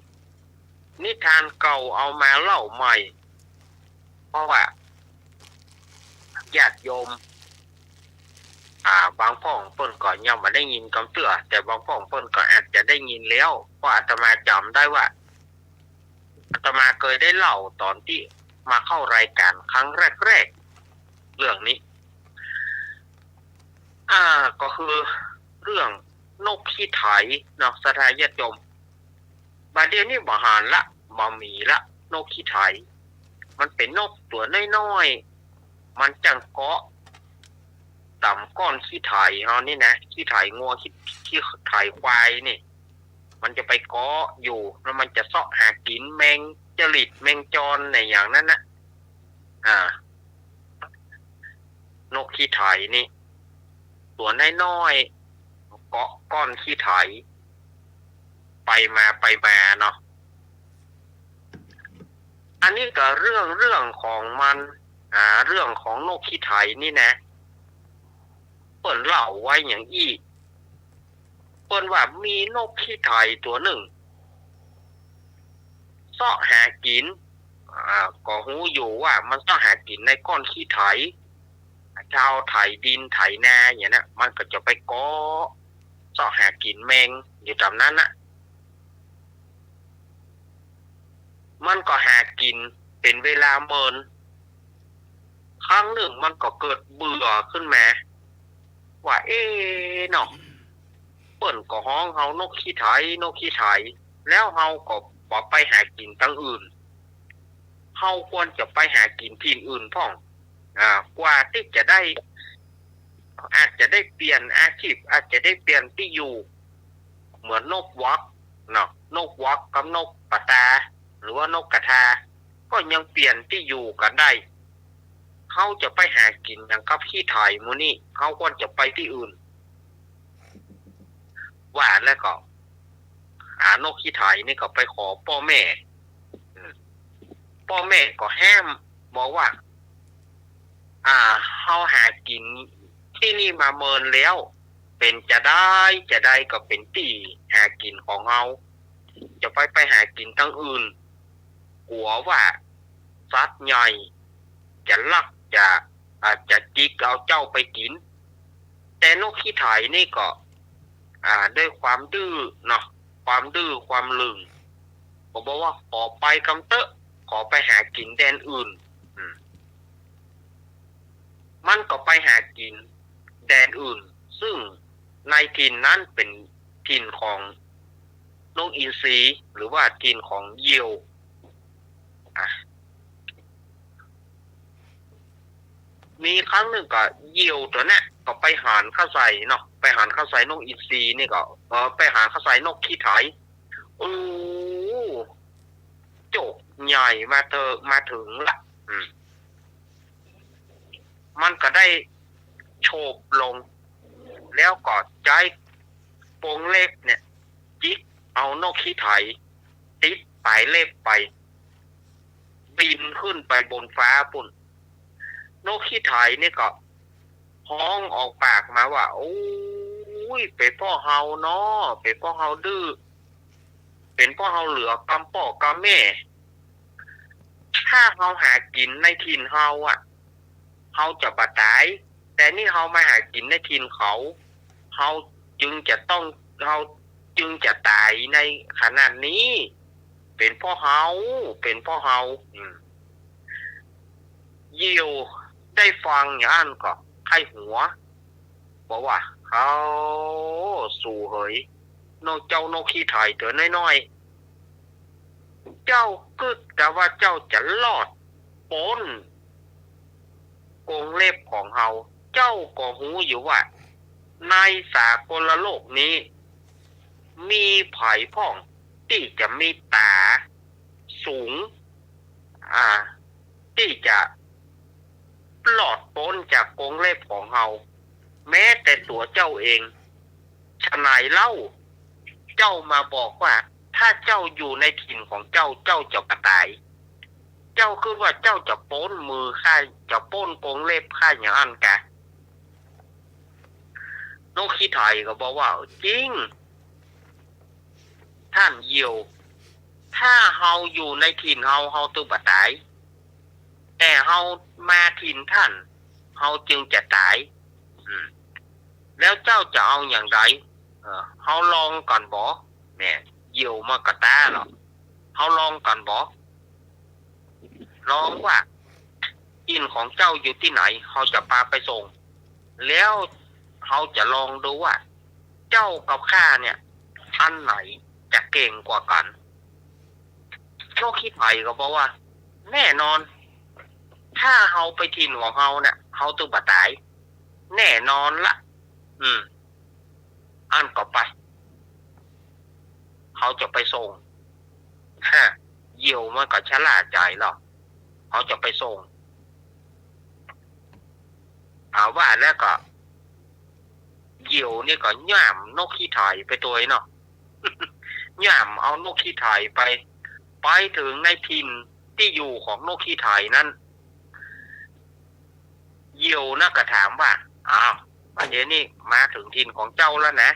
นิทานเก่าเอามาเล่าใหม่ เพราะว่าญาติโยม อ่า บางพ่องเปิ้นก็ยังบ่ได้ยินกำเตื้อ แต่บางพ่องเปิ้นก็อาจจะได้ยินแล้ว เพราะอาตมาจ๋ำได้ว่า อาตมาเกยได้เล่าต๋อนตี้มาเข้ารายก๋านครั้งแรกๆ เรื่องนี้ อ่า ก็คือเรื่องนกขี้ไถเนาะ ศรัทธาญาติโยม บ่าเดี่ยวนี้บ่หันละ บ่มีละ นกขี้ไถ มันเป๋นนกตั๋วน้อยๆ มันจั่งเกาะต๋ามก้อนขี้ไถเฮานี่นะ ขี้ไถงัว ขี้ ขี้ไถควายนี่ มันจะไปเกาะอยู่ แล้วมันจะเซาะหากิ๋นแมงจริดแมงจอนในอย่างนั้นนะ อ่า นกขี้ไถนี่ ตั๋วน้อยๆ เกาะก้อนขี้ไถ ไปมาไปมาเนาะ อันนี้ก็เรื่อง เรื่องของมัน อ่า เรื่องของนกขี้ไถนี่นะ เปิ้นเล่าไว้อย่างอี้ เปิ้นว่ามีนกขี้ไถตั๋วนึ่ง เซาะหากิ๋น อ่า ก็ฮู้อยู่ว่ามันเซาะหากิ๋นในก้อนขี้ไถ เจ้าไถดินไถนาอย่างเนี้ย มันก็จะไปเกาะเซาะหากิ๋นแมงอยู่ต๋ามนั้นน่ะ มันก็หากิ๋นเป๋นเวลาเมิน ครั้งนึ่งมันก็เกิดเบื่อขึ้นมา ว่า เอ๊ะเนาะ เปิ้นก็ฮ้องเฮานกขี้ไถ นกขี้ไถ แล้วเฮาก็บ่ไปหากิ๋นตังอื่น เฮาควรจะไปหากิ๋นถิ่นอื่นพ่อง อ่า กว่าตี้จะได้ อาจจะได้เปลี่ยนอาชีพ อาจจะได้เปลี่ยนตี้อยู่ เหมือนนกวักเนาะ นกวักกับนกปะตา หรือว่านกกระทา ก็ยังเปลี่ยนตี้อยู่กั๋นได้ เฮาจะไปหากิ๋นหยังกับขี้ไถหมู่นี้ เฮาควรจะไปตี้อื่น ว่าแล้วก็ อ่า นกขี้ไถนี่ก็ไปขอป้อแม่ อืม ป้อแม่ก็ห้าม บอกว่า อ่า เฮาหากิ๋นตี้นี่มาเมินแล้ว เป๋นจาใดจาใดก็เป๋นตี้หากิ๋นของเฮา จะไป ไปหากิ๋นตังอื่น กั๋วว่าสัตว์ใหญ่จะลัก จะ อ่า จะจิกเอาเจ้าไปกิ๋น แต่นกขี้ไถนี่ก็ อ่า ด้วยความดื้อเนาะ ความดื้อความหลึ่ง ก็บอกว่าขอไปกำเต๊อะ ขอไปหากิ๋นแดนอื่น อืม มันก็ไปหากิ๋นแดนอื่น ซึ่งในถิ่นนั้นเป๋นถิ่นของนกอินทรี หรือว่าถิ่นของเหยี่ยว อ่ะ มีครั้งนึ่งก็เหยี่ยวตั๋วเนี้ยก็ไปหันเข้าใส่เนาะ ไปหันเข้าใส่นกอินทรีนี่ก็ เออ ไปหันเข้าใส่นกขี้ไถ โอ้ โจกใหญ่มาเถิง มาเถิงละ อืม มันก็ได้โฉบลง แล้วก็ใจ๊กรงเล็บเนี่ย จิกเอานกขี้ไถ ติดป๋ายเล็บไป บินขึ้นไปบนฟ้าปู๊น นกขี้ไถนี่ก็ฮ้องออกปากมาว่า โอ้ย เป๋นเพราะเฮาเนาะ เป๋นเพราะเฮาดื้อ เป๋นเพราะเฮาเหลือกำป้อกำแม่ ถ้าเฮาหากิ๋นในถิ่นเฮาอะ เฮาจะบ่ต๋าย แต่นี่เฮามาหากิ๋นในถิ่นเขา เฮาจึงจะต้อง เฮาจึงจะต๋ายในขนาดนี้ เป๋นเพราะเฮา เป๋นเพราะเฮา อืม เหยี่ยวได้ฟังอย่างอั้นก็ใค่หัว บอกว่า เอ้า สูเหย นก เจ้านกขี้ไถตั๋วน้อยๆ เจ้ากึ๊ดกาว่าเจ้าจะรอดป๊นกรงเล็บของเฮา เจ้าก็ฮู้อยู่ว่า ในสากลโลกนี้ มีใผพ่องตี้จะมีต๋าสูง อ่า ตี้จะรอดป๊นจากกรงเล็บของเฮา แม้แต่ตั๋วเจ้าเอง ฉะไหนเล่า เจ้ามาบอกว่า ถ้าเจ้าอยู่ในถิ่นของเจ้า เจ้าจะบ่ต๋าย เจ้ากึ๊ดว่าเจ้าจะป๊นมือข้า จะป๊นกรงเล็บข้าอย่างอั้นกา นกขี้ไถก็บอกว่า จริง ต้านเหยี่ยว ถ้าเฮาอยู่ในถิ่นเฮา เฮาตึงบ่ต๋าย แต่เฮามาถิ่นต้าน เฮาจึงจะต๋าย อืม แล้วเจ้าจะเอาอย่างใด เออ เฮาลองก่อนบ่ เนี่ย เหยี่ยวมันก็ต๊าลอ เฮาลองก่อนบ่ ลองว่า ถิ่นของเจ้าอยู่ตี้ไหน เฮาจะปาไปส่ง แล้วเฮาจะลองดูว่า เจ้ากับข้าเนี่ย อันไหนจะเก่งกว่ากั๋น นกขี้ไถก็บอกว่า แน่นอน ถ้าเฮาไปถิ่นของเฮาเนี่ย เฮาตึงบ่ต๋าย แน่นอนละ อืม อั้นก็ไป เขาจะไปส่ง ฮะ เหยี่ยวมันก็ชะล่าใจ๋ลอ เขาจะไปส่ง เอาว่าแล้วก็ เหยี่ยวนี่ก็ย่ามนกขี้ไถ่ไปตวยเนาะ ย่ามเอานกขี้ไถ่ไป ไปเถิงในถิ่นตี้อยู่ของนกขี้ไถ่นั้น เหยี่ยวนะก็ถามว่า อ้าว บัดเดี๋ยวนี้มาเถิงถิ่นของเจ้าแล้วนะ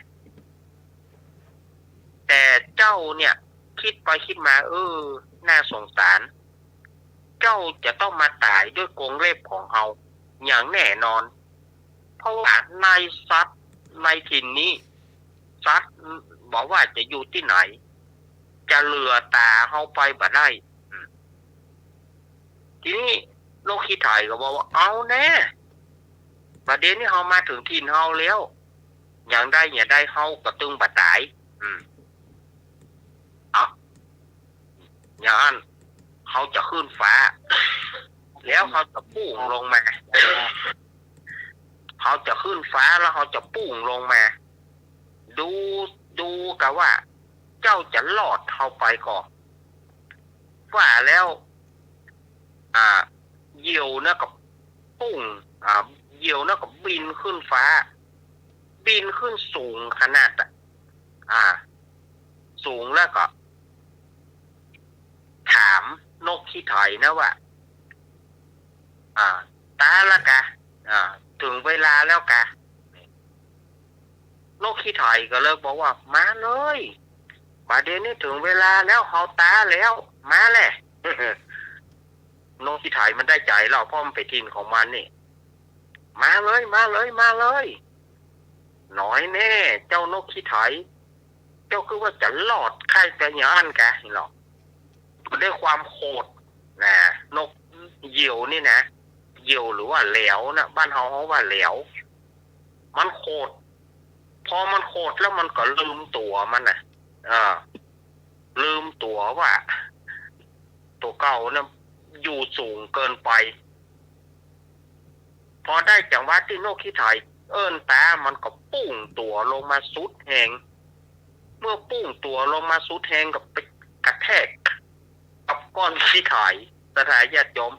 แต่เจ้าเนี่ย กึ๊ดไปกึ๊ดมา เออ น่าสงสาร เจ้าจะต้องมาต๋ายด้วยกรงเล็บของเฮาอย่างแน่นอน เพราะว่าในสัตว์ในถิ่นนี้ สัตว์บ่ว่าจะอยู่ตี้ไหน จะเหลือต๋าเฮาไปบ่ได้ อืม ทีนี้นกขี้ไถ่ก็บอกว่า เอาแน่ บัดเดี๋ยวนี้เฮามาเถิงถิ่นเฮาแล้ว อย่างใดอย่างใดเฮาก็ตึงบ่ต๋าย อืม เอา อย่างนั้น เฮาจะขึ้นฟ้า แล้วเฮาจะปุ้งลงมา เฮาจะขึ้นฟ้าแล้วเฮาจะปุ้งลงมา ดู ดูกาว่า เจ้าจะรอดเฮาไปก่อ ว่าแล้ว อ่า เหยี่ยวนะก็ปุ้ง อ่า เหยี่ยวนะก็บินขึ้นฟ้า บินขึ้นสูงขนาดอะ อ่า สูงแล้วก็ ถามนกขี้ไถ่นะว่า อ่า ต๋าละกา อ่า เถิงเวลาแล้วกา นกขี้ไถ่ก็เลยบอกว่า มาเลย บัดเดี๋ยวนี้เถิงเวลาแล้ว เฮาต๋าแล้ว มาแหละ นกขี้ไถ่มันได้ใจ๋แล้ว เพราะมันเป๋นถิ่นของมันนี่ มาเลย มาเลย มาเลย หนอยแน่ เจ้านกขี้ไถ่ เจ้าคือว่าจะรอดใค่ไปอย่างนั้นกา นี่หรอ ด้วยความโขดนะ นกเหยี่ยวนี่นะ เหยี่ยวหรือว่าแหลวนะ บ้านเฮาเฮาว่าแหลว มันโขด พอมันโขดแล้วมันก็ลืมตั๋วมันน่ะ เออ ลืมตั๋วว่า ตั๋วเก่านะ อยู่สูงเกินไป พอได้จังหวะตี้นกขี้ไถ่เอิ้นต๋า มันก็ปุ้งตั๋วลงมาสุดแฮง เมื่อปุ้งตั๋วลงมาสุดแฮงก็ไปกระแทกกับก้อนขี้ไถ่ ศรัทธาญาติโยม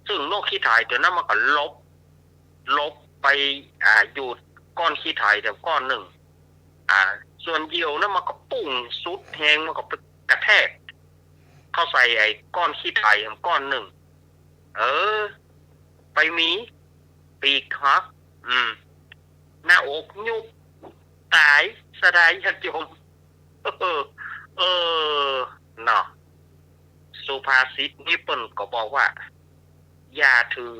ซึ่งนกขี้ไถ่ตั๋วนั้นมันก็หลบ หลบไป อ่า อยู่ก้อนขี้ไถ่แถวก้อนนึ่ง อ่า ส่วนเหยี่ยวนั้นมันก็ปุ้งสุดแฮง มันก็ไปกระแทกเข้าใส่ไอ้ก้อนขี้ไถ่แถวก้อนนึ่ง เออ ไปมีปีกหัก อืม หน้าอกยุบ ต๋าย ศรัทธาญาติโยม เออ เออ เนาะ สุภาษิตนี้เปิ้นก็บอกว่า อย่าถือ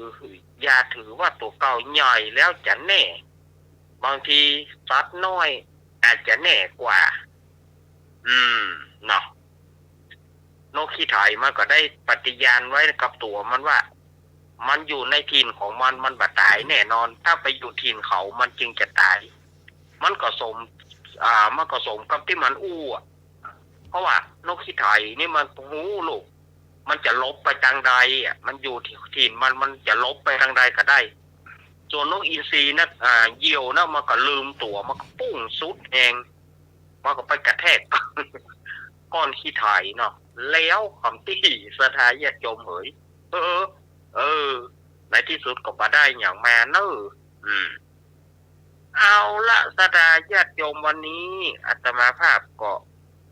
อย่าถือว่าตั๋วเก่าใหญ่แล้วจะแน่ บางทีสัตว์น้อยอาจจะแน่กว่า อืม เนาะ นกขี้ไถ่มันก็ได้ปฏิญาณไว้กับตั๋วมันว่า มันอยู่ในถิ่นของมัน มันบ่ต๋ายแน่นอน ถ้าไปอยู่ถิ่นเขามันจึงจะต๋าย มันก็สม อ่า มันก็สมกับตี้มันอู้อะ เพราะว่านกขี้ไถ่นี่มันฮู้ลูก มันจะหลบไปตางใดอะ มันอยู่ที่ถิ่นมัน มันจะหลบไปตางใดก็ได้ ส่วนนกอินทรีนะ อ่า เหยี่ยวนะ มันก็ลืมตั๋ว มันก็ปุ้งสุดแฮง มันก็ไปกระแทกก้อนขี้ไถ่เนาะ แล้วกำตี้ ศรัทธาญาติโยมเหย เออ เออ ในตี้สุดก็บ่ได้หยังมาเน่อ อืม เอาละ ศรัทธาญาติโยม วันนี้อาตมาภาพก็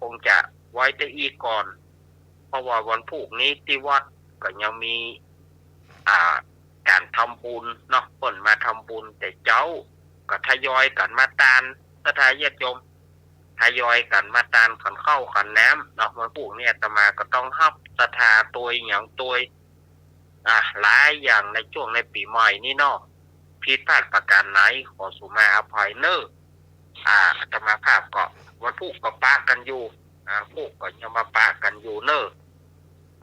คงจะไว้แต่อี้ก่อน เพราะว่าวันพูกนี้ตี้วัดก็ยังมี อ่า ก๋านทำบุญเนาะ เปิ้นมาทำบุญแต่เจ๊า ก็ทยอยกั๋นมาตาน ศรัทธาญาติโยม ทยอยกั๋นมาตานขันข้าวขันน้ำเนาะ วันพูกนี้อาตมาก็ต้องฮับศรัทธาตวยหยังตวย อ่ะ หลายอย่างในจ้วงในปี๋ใหม่นี้เนาะ ผิดพลาดประก๋านไหนขอสุมาอภัยเน่อ อ่า อาตมาภาพก็ วันพูกก็ปะกั๋นอยู่ อ่า พูกก็ยังมาปะกั๋นอยู่เน่อ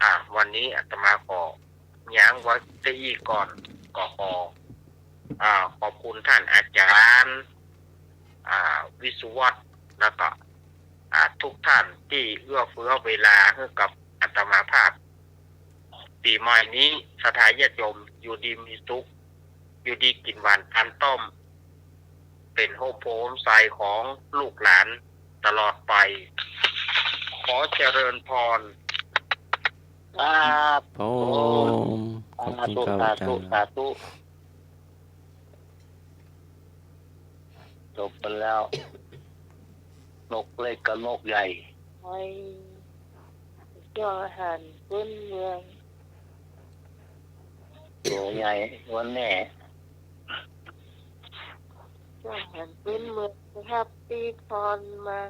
อ่า วันนี้อาตมาขอ หยังไว้แต่อี้ก่อน ก็ขอ อ่า ขอบคุณต้านอาจ๋ารย์ อ่า วิศวัตร แล้วก็ อ่า กู้ต้านตี้เอื้อเฟื้อเวลาหื้อกับอาตมาภาพ ปี๋ใหม่นี้ศรัทธาญาติโยมอยู่ดีมีสุข อยู่ดีกิ๋นหวานตานต้ม เป๋นฮ่มโพธิ์ฮ่มไทรของลูกหลานตลอดไป ขอเจริญพร ครับ ครับผม ขอบคุณครับ สาธุ อาจ๋ารย์ สาธุ สาธุ จบไปแล้ว นกเล็กกับนกใหญ่ โอ้ย เจ้าอาหารพื้นเมือง ตัวใหญ่วันแน่ เจ้าอาหารพื้นเมือง ครับ ตีพรมา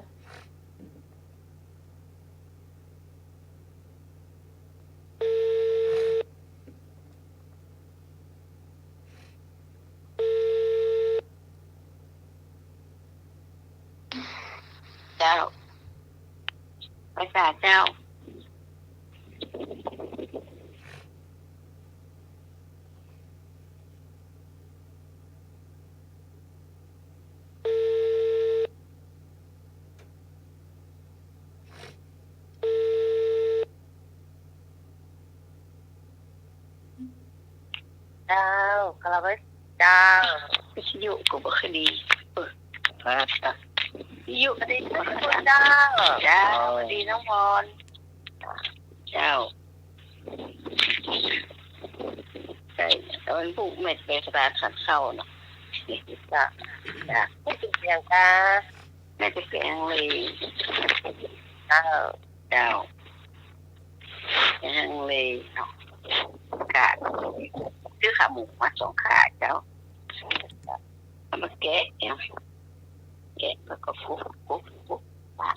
เจ้า ภาษาเจ้า เจ้า คารวะเจ้า วิทยุก็บ่ค่อยดี เออ ครับ วิทยุก็ดี เจ้า เจ้า สวัสดีน้องมอน เจ้า ใช่ ตอนปลูกเม็ดไปสตาร์ทขัดเข้าเนาะ นี่ก็ จ้ะ ไม่ติดเสียงกา ไม่ติดเสียงเลย เจ้า เจ้า ยังเลยเนาะ ค่ะ ซื้อขาหมูมาสองขาเจ้า เอามาแกะเนี่ย แกะแล้วก็คลุก คลุก คลุก ล้าง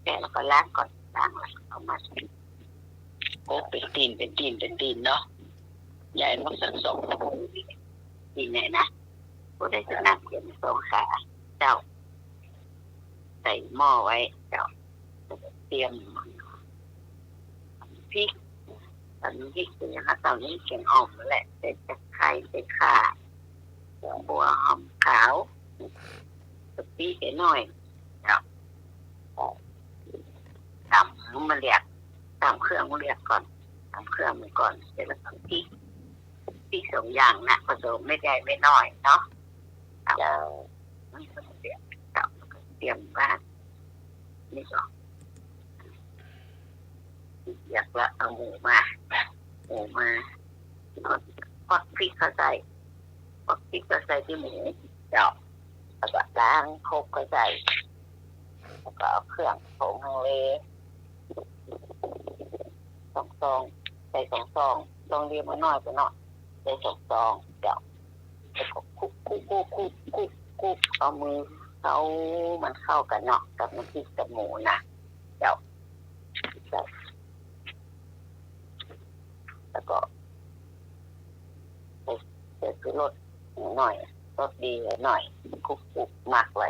แกะแล้วก็ล้างก่อน ล้างแล้วเอามา โอ้ เป็นตีน เป็นตีน เป็นตีนเนาะ ใหญ่มากสักสองตีนเนี่ยนะ ก็ได้จะนับเป็นสองขา เจ้า ใส่หม้อไว้ เจ้า เตรียมพริก ต๋ำพริกเป็นอย่างนั้น ต๋ำพริกแกงอ่อมนั่นแหละ ใส่ตะไคร้ ใส่ข่า หัวหอมขาว กะปิหน่อย เจ้า ต๋ำมันเรียก ต๋ำเครื่องมันเรียกก่อน ต๋ำเครื่องมันก่อน เสร็จแล้วต๋ำพริก พริกสองอย่างนะ ผสมไม่ใหญ่ไม่น้อยเนาะ เจ้า มันก็เรียก เจ้า เตรียมไว้ นี่ก็ เรียกแล้วเอาหมูมา หมูมา ควักพริกเข้าใส่ ควักพริกเข้าใส่ตี้หมู เจ้า แล้วก็ล้างครกเข้าใส่ แล้วก็เอาเครื่องผงฮังเล สองซอง ใส่สองซอง ซองเดียวมันน้อยไปหน่อย ใส่สองซอง เจ้า แล้วก็คลุก คลุก คลุก คลุก คลุก เอามือเคล้ามันเข้ากั๋นเนาะ กับน้ำพริกกับหมูนะ เจ้า เจ้า แล้วก็ ใส่ ใส่ชูรสหน่อย รสดีหน่อย คลุก คลุก หมักไว้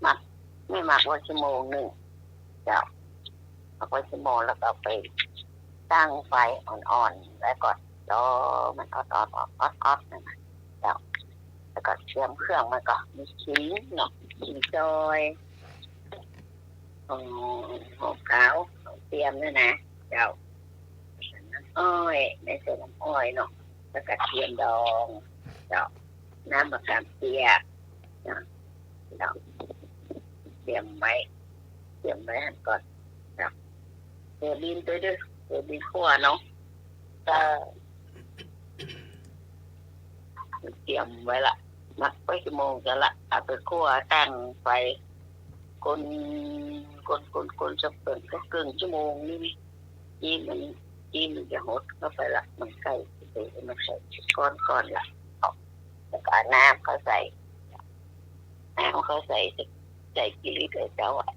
หมัก ไม่หมักไว้ชั่วโมงนึ่ง เจ้า หมักไว้ชั่วโมงแล้วก็เอาไปตั้งไฟอ่อนๆ ไว้ก่อน รอมันออดๆ ออดๆ นั่นน่ะ เจ้า แล้วก็เตรียมเครื่องมันก็มีขิงเนาะ ขิงซอย หอม หอมขาว หอมเจียมนั่นนะ เจ้า น้ำอ้อย ในใส่น้ำอ้อยเนาะ แล้วก็กระเทียมดอง เจ้า น้ำมะขามเปียก เนาะ เนาะ เตรียมไว้ เตรียมไว้หั่นก่อน เนาะ เปิดดินไปด้วย เปิดดินคั่วเนาะ ก็ เตรียมไว้ละ หมักไว้ชั่วโมงจะละ เอาไปคั่วตั้งไฟ คน คน คน คน สักเปิ่น สักเกิ่งชั่วโมงนี่ จีนมัน จีนมันจะหดเข้าไปละ มันใกล้จะ มันใส่ก้อนๆ ละ แล้วก็เอาน้ำเข้าใส่ น้ำเข้าใส่ ใส่กี่ลิตรเอ่ยเจ้าอะ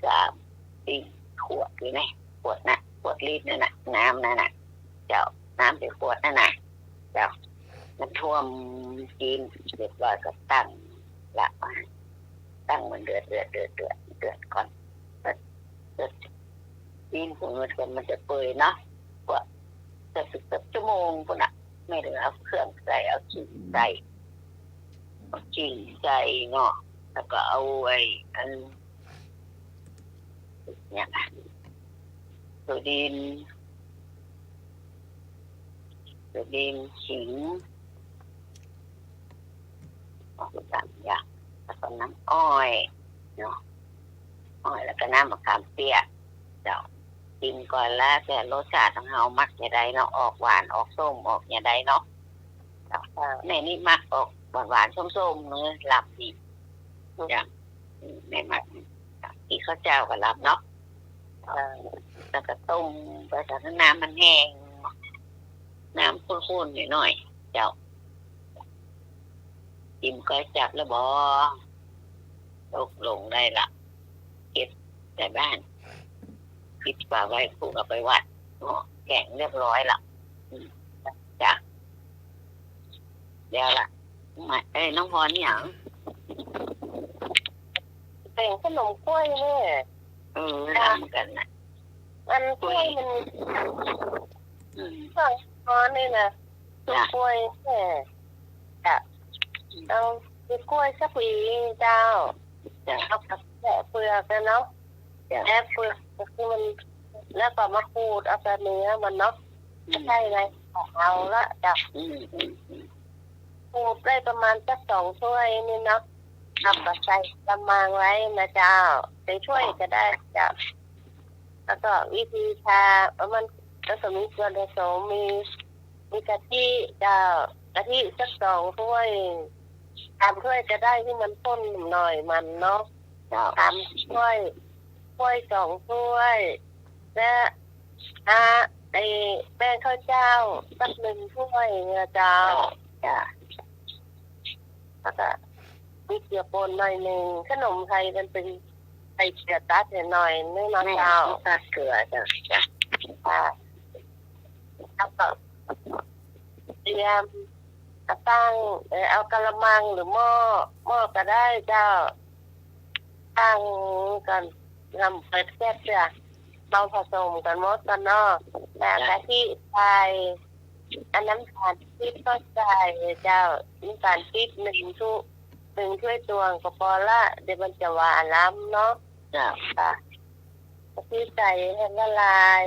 สาม สี่ ขวดนี่นะ ขวดนะ ขวดลิตรนั่นน่ะ น้ำนั่นน่ะ เจ้า น้ำใส่ขวดนั่นน่ะ เจ้า มันท่วมจีน เรียบร้อยก็ตั้งละ ตั้งมันเดือด เดือด เดือด เดือด เดือดก่อน เดือด เดือด จีนของมันจะ มันจะเปื่อยเนาะ กว่าจะสิบชั่วโมงพู้นน่ะ แม่เลยเอาเครื่องใส่ เอาขิงใส่ เอาขิงใส่เนาะ แล้วก็เอาไอ้อัน เนี่ยนะ ตั๋วดิน ตั๋วดิน ขิง สามอย่าง แล้วก็น้ำอ้อยเนาะ อ้อย แล้วก็น้ำมะขามเปียก เจ้า กิ๋นก่อนแล้วแต่รสชาติของเฮามักจะใดเนาะ ออกหวาน ออกส้ม ออกจะใดเนาะ เจ้า แม่นี่มักออกหวานๆ ส้มๆ เนาะ ลำนี่ เจ้า แม่มัก กิ๋นข้าวเจ้ากับลำเนาะ เออ แล้วก็ต้มไป แต่ถ้าน้ำมันแห้ง น้ำขุ่นๆ หน่อยๆ เจ้า กิ๋นก๋วยจั๊บแล้วบ่ ตกลงได้ละ เก็บใส่บ้าน ปิดฝาไว้ คลุกเอาไปวัด เนาะ แกงเรียบร้อยละ อืม จ้ะ แล้วละ มา เอ้ย น้องพรนี่หยัง แต่งขนมกล้วยแม่ เออ จ้ะ ลำกันนะ อันกล้วยมัน อืม ช่วงร้อนนี่นะ จ้ะ กล้วยแม่ จ้ะ อืม เอา มีกล้วยสักหวีเจ้า จ้ะ เอากับแกะเปลือกนะเนาะ จ้ะ แกะเปลือกที่มัน แล้วก็มาขูดเอาแต่เนื้อมันเนาะ อืม ใช่ไง เอาละจ้ะ อืม อืม อืม ขูดได้ประมาณสักสองถ้วยนี่เนาะ เอาก็ใส่กะละมังไว้นะเจ้า ใส่ถ้วยก็ได้เจ้า แล้วก็วิธีทา มันก็จะมีส่วนผสม มี มีกะทิเจ้า กะทิสักสองถ้วย สามถ้วยก็ได้ ที่มันข้นหน่อยมันเนาะ เจ้า สามถ้วย ถ้วยสองถ้วย และ อ่า ไอ้แป้งข้าวเจ้าสักหนึ่งถ้วยนะเจ้า จ้ะ แล้วก็มีเกลือป่นหน่อยหนึ่ง ขนมไทยมันเป็นใส่เกลือตัดให้หน่อยนึงเนาะ แม่ เจ้า ตัดเกลือ จ้ะ จ้ะ อ่า แล้วก็เตรียม ก็ตั้ง เอ่อ เอากะละมังหรือหม้อ หม้อก็ได้เจ้า ตั้งก่อน นำเปิดแก๊สเสีย เอาผสมกันหมดก่อนเนาะ แล้ว จ้ะ กะทิใส่ อันน้ำตาลปี๊บก็ใส่เจ้า น้ำตาลปี๊บหนึ่งถ้วย หนึ่งถ้วยตวงก็ปอละ เดี๋ยวมันจะหวานล้ำเนาะ จ้ะ ค่ะ กะทิใส่ให้ละลาย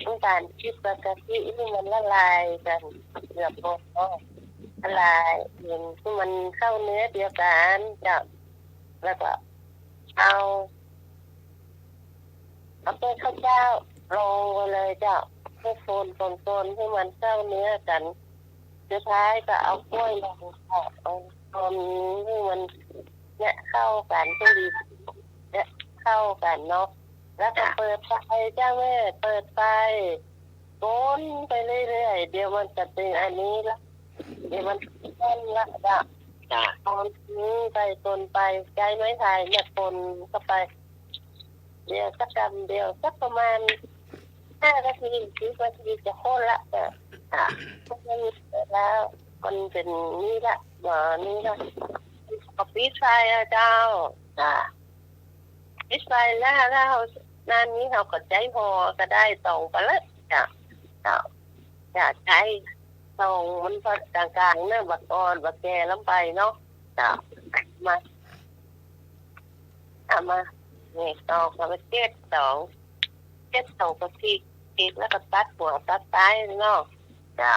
น้ำตาลปี๊บกับกะทินี่มันละลายกันเกือบหมดเนาะ ละลาย เห็นที่มันเข้าเนื้อเดียวกันเจ้า แล้วก็เอา เอาแป้งข้าวเจ้าลงไปเลยเจ้า ให้คน คน คนให้มันเข้าเนื้อกัน สุดท้ายก็เอากล้วยลงค่ะ เอาคนให้มันเนี่ยเข้ากัน ให้ดีเนี่ยเข้ากันเนาะ แล้วก็ จ้ะ เปิดไฟเจ้าแม่ เปิดไฟ คนไปเรื่อยๆ เดี๋ยวมันจะเป็นอันนี้ละ เดี๋ยวมันข้นละจ้ะ จ้ะ คนไปคนไป ใช้ไม้พายเนี่ยคนเข้าไป เดี๋ยวสักกำเดียว สักประมาณห้านาที สิบนาทีจะข้นละจ้ะ จ้ะ ข้นแล้ว มันเป็นนี่ละ หมอนี่ละ ก็ปิดไฟอะเจ้า จ้ะ ปิดไฟแล้ว แล้วเฮา นั่นนี่เฮาก็ใจ๊ห่อก็ได้ ตองไปเลยจ้ะ เจ้า จ้ะ ใจ๊ตองมันพอกลางๆ เนาะ บ่อ่อนบ่แก่ล้ำไปเนาะ จ้ะ มา เอามา นี่ตอกเอาไปเจ็ดตอง เจ็ดตองก็ฉีก ฉีกแล้วก็ตัดหัวตัดต๊ายเนาะ จ้ะ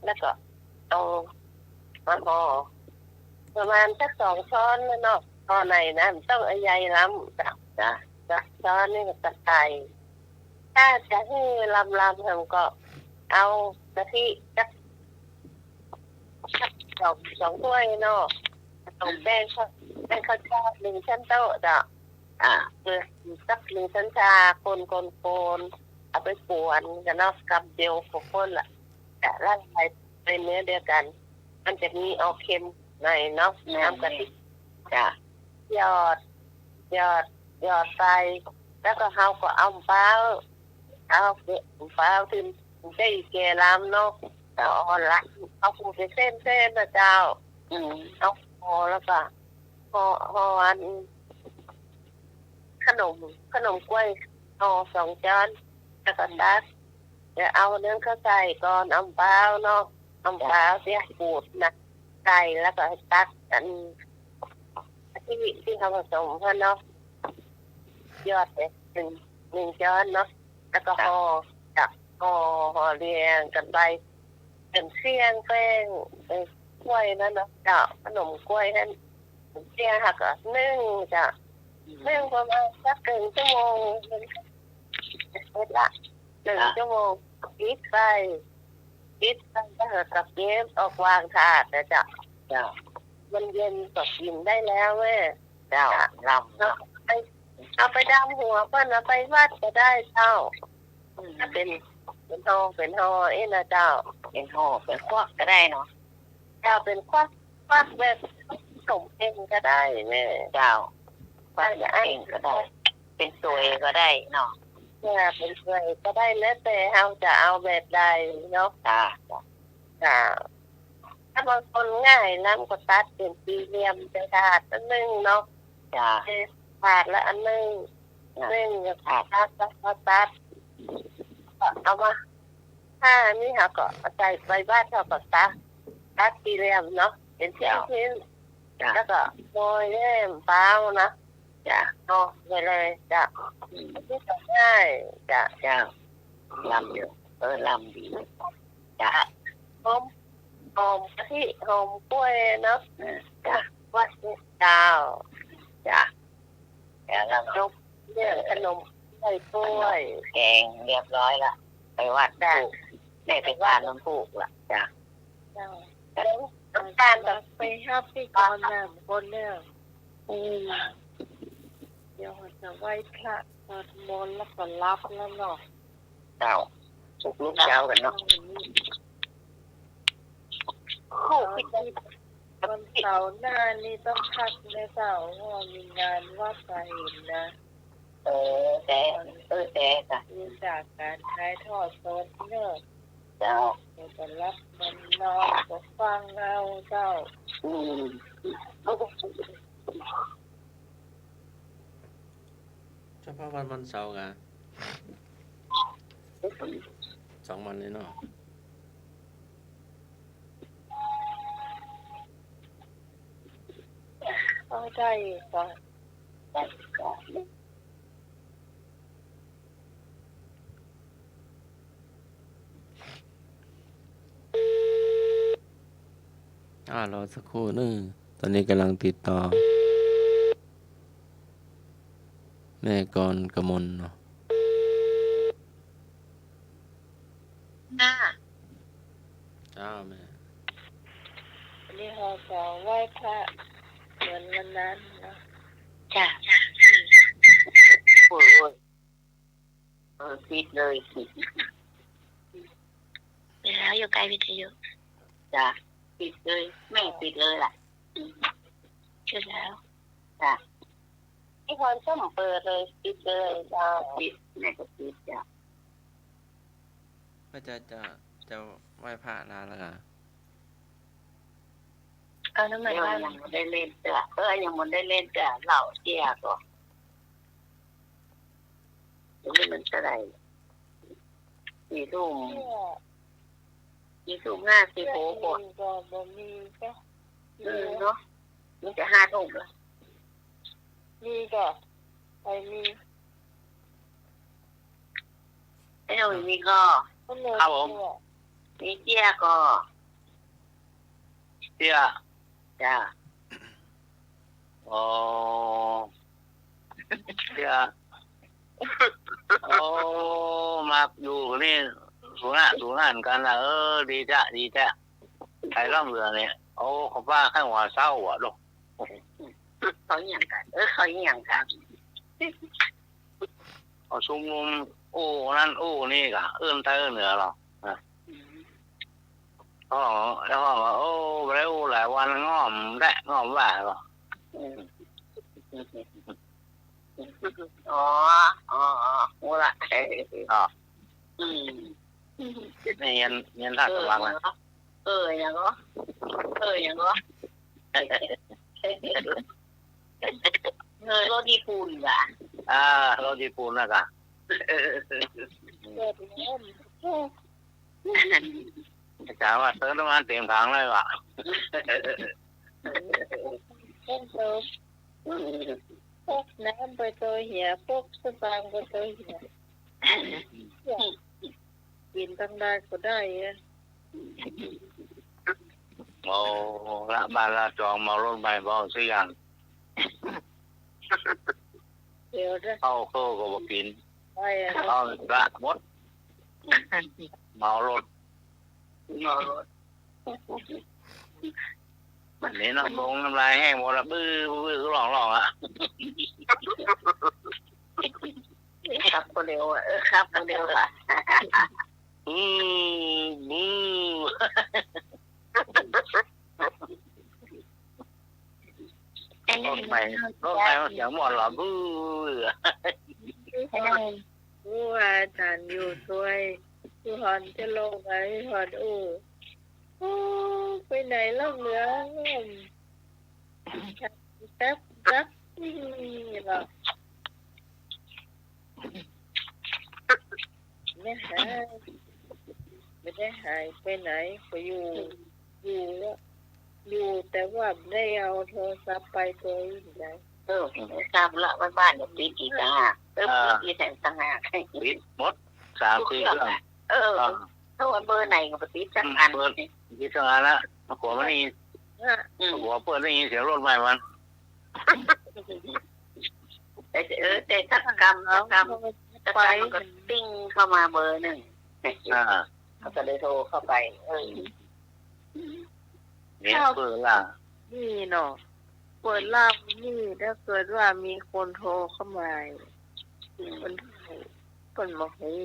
แล้วก็เอามาห่อ ประมาณสักสองช้อนนะเนาะ ห่อใหญ่นะ บ่ต้องเอาใหญ่ล้ำ จ้ะ จ้ะ สองช้อนนี่ก็ใส่ ถ้าจะหื้อล้ำๆ เฮาก็เอากะทิสัก สักสอง สองถ้วยเนาะ ผสมแป้งข้าว แป้งข้าวเจ้าหนึ่งช้อนโต๊ะเจ้า อ่า เกลือสักหนึ่งช้อนชา คนๆๆ เอาไปกวนกันเนาะ กำเดียวก็ข้นละ จะละลายเป็นเนื้อเดียวกัน มันจะมีออกเค็มหน่อยเนาะ แม่น น้ำกะทิ จ้ะ หยอด หยอด หยอดใส่ แล้วก็เฮาก็เอามะพร้าว เอามะพร้าวที่มันใจ๊แก่ล้ำเนาะ เอาอ่อนละ เอาขูดเป็นเส้นๆ นะเจ้า อืม เอาห่อแล้วก็ห่อ ห่ออัน ขนม ขนมกล้วย ห่อสองช้อน แล้วก็ตัก เดี๋ยวเอาเนื้อเข้าใส่ก่อน เอามะพร้าวเนาะ เอามะพร้าวตี้ขูดนะ ใส่ แล้วก็ตักอัน ที่ ที่เฮาผสมหั้นเนาะ หยอดไปหนึ่ง หนึ่งช้อนเนาะ แล้วก็ห่อ จ้ะ ห่อ ห่อเรียงกันไป จนเสี้ยงแป้ง เอ่อ กล้วยนั้นเนาะ เจ้า ขนมกล้วยหั้น เสี้ยงหั้นก็นึ่ง เจ้า นึ่งประมาณสักเกินชั่วโมง เสร็จละ นึ่ง อ่ะ ชั่วโมง ปิดไป ปิดไป แล้วก็เก็บออกวางถาดนะเจ้า เจ้า มันเย็นก็กิ๋นได้แล้วแม่ เจ้า เจ้า ลำเนาะ เอาไป เอาไปดำหัวเปิ้น เอาไปวัดก็ได้เจ้า อืม ถ้าเป๋น เป๋นห่อ เป๋นห่อเอ้ยนะเจ้า เป๋นห่อ เป๋นควักก็ได้เนาะ เจ้า เป๋นควัก ควักแบบสมเพ็งก็ได้แม่ เจ้า ควักสมเพ็งก็ได้ เป๋นสวยก็ได้เนาะ เจ้า เป๋นสวยก็ได้ แล้วแต่เฮาจะเอาแบบใดเนาะ จ้า จ้า ถ้าบางคนง่ายนักก็ตัดเป๋นสี่เหลี่ยมใส่ถาดอันนึ่งเนาะ จ้า ใส่ถาดละอันนึ่ง จ้า นึ่งก็ตัด ตัด ตัด ตัด เอามา ถ้านี่เฮาก็ใส่ใบบัตร เฮาก็ตัด ตัดสี่เหลี่ยมเนาะ เป๋นชิ้นๆ จ้า แล้วก็โรยด้วยน้ำเปล่านะ จ้า เนาะ ไปเลย จ้า อืม นี่ก็ง่าย จ้า เจ้า ลำอยู่ เออ ลำดี จ้า หอม หอมกะทิ หอมกล้วยเนาะ เออ จ้า วัดนี้ เจ้า จ้า เดี๋ยวเรา จบเรื่องขนมกล้วย ขนมแกงเรียบร้อยละ ไปวัด จ้า ธูป ได้ไปตานน้ำธูปละ จ้า เจ้า แล้วน้ำตาลกับ ไปฮับตี้ก่อนนะ คนเนี่ย อืม เดี๋ยวจะไหว้พระสวดมนต์แล้วก็หลับแล้วเนาะ เจ้า ปลุกลุกเช้ากั๋นเนาะ วันอาทิตย์ วันเสาร์หน้านี่ต้องพักนะเจ้า เพราะว่ามีงานวัดป่าหินนะ เออ แต่ เออ แต่จ้ะ มีจากก๋านถ่ายทอดสดเนาะ เจ้า เดี๋ยวก็หลับมันนอนก็ฟังเอาเจ้า อืม เฉพาะวัน วันเสาร์กะ สองวันเลยเนาะ เอาได้ก่อน อ่า รอสักครู่นึ่ง ต๋อนนี้ก่ำลังติดต่อ แม่กรกมลเนาะ จ้า เจ้าแม่ วันนี้เฮาก็ไหว้พระเหมือนวันนั้นเนาะ จ้า โอ้ย โอ้ย เออ ปิดเลย ปิด ปิดแล้ว อยู่ใกล้วิทยุ จ้ะ ปิดเลย แม่ปิดเลยล่ะ ปิดแล้ว จ้ะ ไอ้พรส้มเปิดเลย ปิดเลย จ้ะ ปิด แม่ก็ปิด จ้ะ ก็จะ จะ จะไหว้พระลาแล้วกะ เอาน้ำมัน เดี๋ยว ราด ยังบ่ได้เล่นเตื้อ เออ ยังบ่ได้เล่นเตื้อ เหล้าเจียก่อ เดี๋ยวนี้มันเท่าไหร่ สี่ทุ่ม เนี่ย สี่ทุ่มห้าสิบหก เตื้อ ก่อ ก็บ่มีจ้ะ อืม เนาะ มันจะห้าทุ่มแล้ว มีก่อ ไปมี ไอ้หนุ่ยมีก่อ ครับผม มีเจียก่อ เจีย จ้า อ๋อ เจีย โอ้ มาอยู่นี่ สูงนะ สูงนะเหมือนกันนะ เออ ดีจ้ะ ดีจ้ะ ใครร่ำเรือเนี่ย โอ้ เขาว่าข้างหัวเศร้าอ่ะลูก เขาอีหยังกั๋น เออ เขาอีหยังกั๋น เขาชุมนุมอู้นั่นอู้นี่ก่อ เอิ้นใต้เอิ้นเหนือหรอ อ่ะ อืม เขาบอก แล้วเขาบอกว่า โอ้ บ่ได้อู้หลายวัน ง่อมแต๊ ง่อมว่าก่อ อืม อ๋อ อ๋อ อ๋อ ฮู้ละ อ๋อ อืม นี่เฮียน เฮียนราชสำนักนะ เออ หยังก่อ เออ หยังก่อ เออ หยังก่อ เออ รถญี่ปุ่นว่ะ อ่า รถญี่ปุ่นนะก่ะ เออ อาจ๋ารย์ว่าเติมน้ำมันเต๋มถังเลยว่ะ เติม ปกน้ำไปโตเหีย ปกสตางค์ไปโตเหีย กิ๋นตังใดก็ได้อะ โอ้ ละบ้านละจอง เหมารถใหม่ บ่เอาสักอย่าง ตียวเด้อ เข้า เข้าก็บ่กิ๋น ไปอะ เข้าละหมด เมารถ เมารถ นี่น้ำลงน้ำลายแห้งหมดละ บื้อ บื้อ ร้อง ร้องอะ ครับคนเดียวอะ เออ ครับคนเดียวอะ อืม อืม ไอ้นั่น รถไฟ รถไฟมันเสียงม่วนเหรอ บู๊ ไอ้นั่น โอ้ อาจ๋ารย์อยู่ตวย อยู่ฮอนจะลงไป ฮอน โอ้ โอ้ ไปไหนล่ะเหลือ แป๊บ แป๊บ อืม นี่เหรอ ไม่หาย ไม่ได้หายไปไหน ก็อยู่ อยู่ อยู่ แต่ว่าไม่ได้เอาโทรศัพท์ไปตัวอื่นไง เออ โทรศัพท์ละไว้บ้าน เดี๋ยวปิดอีกต่างหาก เออ อ่า ปิดอีกต่างหาก ปิดหมด สามสี่เครื่อง เออ อ่า โทรเบอร์ไหนก็บ่ติดสักอัน อืม เบอร์ติดสักอันละ มากลัวมันนี่ อ่ะ อืม กลัวเปิ้นได้ยินเสียงรถใหม่มัน เออ เออ แต่สักกำ สักกำ สักกำก็ติ๊งเข้ามาเบอร์หนึ่ง อ่า เขาก็เลยโทรเข้าไป เออ เนี่ย เปิดละ นี่เนาะ เปิดละนี่ ถ้าเกิดว่ามีคนโทรเข้ามา อืม มัน มันบ่ฮู้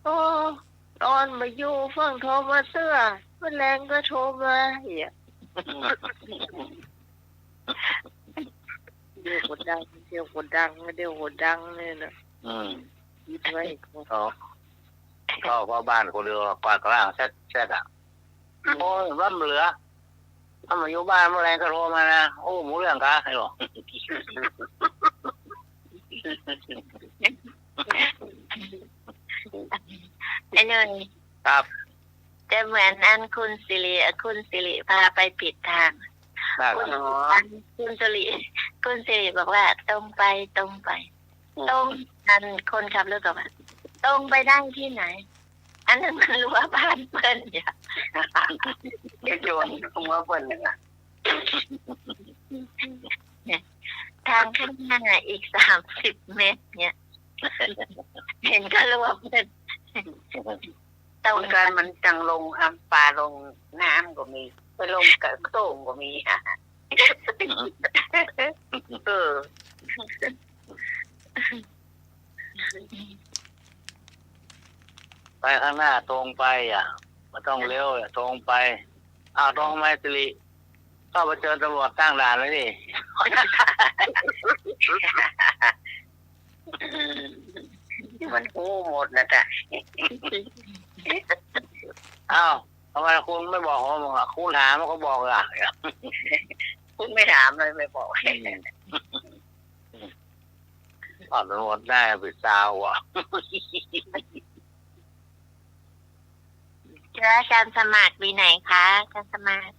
โอ้ ตอนบ่อยู่เพิ่งโทรมาเตื้อ มื้อแลงก็โทรมา เหีย เดี๋ยวก็ดัง เดี๋ยวก็ดัง เดี๋ยวก็ดังเลยนะ อืม คิดไว้ ก็ ก็ ก็บ้านคนเดียว กวาดกล้างเช็ด เช็ดอะ อืม โอ้ย ว่ามันเหลือ ถ้ามาอยู่บ้านมื้อแลงก็โทรมานะ โอ้ หมู่เรื่องกะ ไอ้หรอ ไอ้หนุ่ย ครับ จะเหมือนอันคุณสิริ คุณสิริพาไปผิดทาง ครับ คุณ อ๋อ คุณสิริ คุณสิริบอกว่า "ตรงไป ตรงไป" อืม ตรง อันคนขับรถบอกว่า "ตรงไปได้ที่ไหน" อันนั้นมันรั้วบ้านเปิ้นอย่า เดี๋ยวโยนรั้วเปิ้นน่ะ ทางข้างหน้าอีกสามสิบเมตรเนี่ย เห็นก็รั้วเปิ้น ตรงกัน มันจังลงอำปาลงน้ำก็มี ไปลงกะโต้งก็มี เออ ไปข้างหน้าตรงไปอ่ะ ไม่ต้องเลี้ยวอ่ะ ตรงไป อ้าว ตรงไปสิริ เข้าไปเจอตำรวจตั้งด่านไว้นี่ มันฮู้หมดนะจ๊ะ อ้าว ทำไมคุณไม่บอกผมอ่ะ คุณถามมันก็บอกอ่ะ คุณไม่ถามเลยไม่บอก อืม อ้าว ตำรวจได้ไปซาวอ่ะ เจื้ออาจารย์สมัครปี๋ไหนคะ อาจารย์สมัคร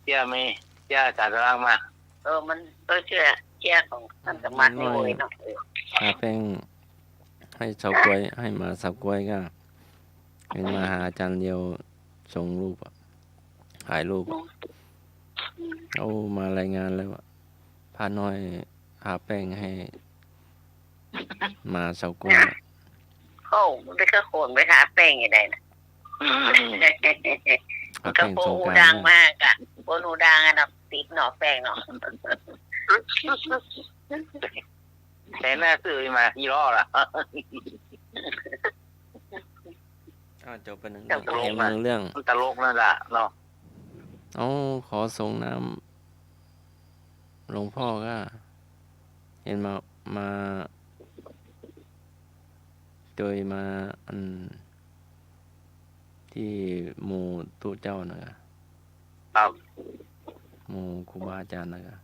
เจื้อมี เจื้ออาจารย์สมัครมา เออ มัน เออ เจื้อ เจื้อของอาจารย์สมัครนี่โว้ยเนาะ เออ หาแป้ง ให้เฉาก๊วย ให้หมาเฉาก๊วยก็ เห็นมาหาอาจารย์เดียว ส่งรูปอะ ถ่ายรูปอะ โอ้ มารายงานแล้วอะ พระน้อยหาแป้งให้ หมาเฉาก๊วยอะ โอ้ มันไปเข้าโขนไปทาแป้งอยู่ใดน่ะ หาแป้งสงกรานต์ ก็โปะหูดังมากอะ โปะหูดังอะเนาะ ติดเนาะแป้งเนาะ แต่หน้าซื่อมากี่รอบละ อ้าว จบไปหนึ่งเรื่อง ตลกนะ อีกหนึ่งเรื่อง มันตลกนั่นแหละเนาะ เอ้า ขอส่งน้ำ หลวงพ่อก็ เห็นมา มา โดยมา อัน ตี้หมู่ตุ๊เจ้านะกะ ครับ หมู่ครูบาอาจ๋ารย์นะกะ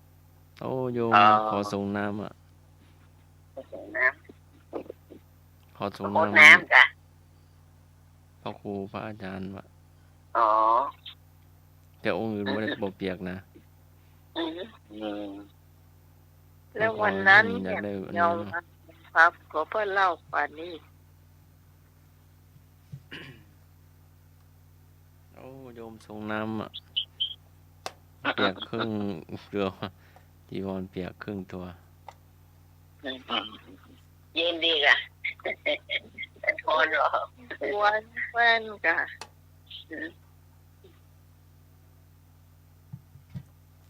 โอ้ โยม อ๋อ ขอส่งน้ำอะ ขอส่งน้ำ ขอส่งน้ำ ขอน้ำกะ พระครูพระอาจ๋ารย์วะ อ๋อ แต่องค์อื่นบ่ได้ บ่เปียกนะ อืม อืม แล้ววันนั้นเนี่ย อยากได้อันนี้เนาะ ยอมรับครับ ขอเปิ้นเล่าป่านนี้ โอ้ โยมส่งน้ำอะ เปียกครึ่งตัว จีวรเปียกครึ่งตัว อืม อืม เย็นดีก่ะ ฮ้อนเหรอ ควรแว่นก่ะ อืม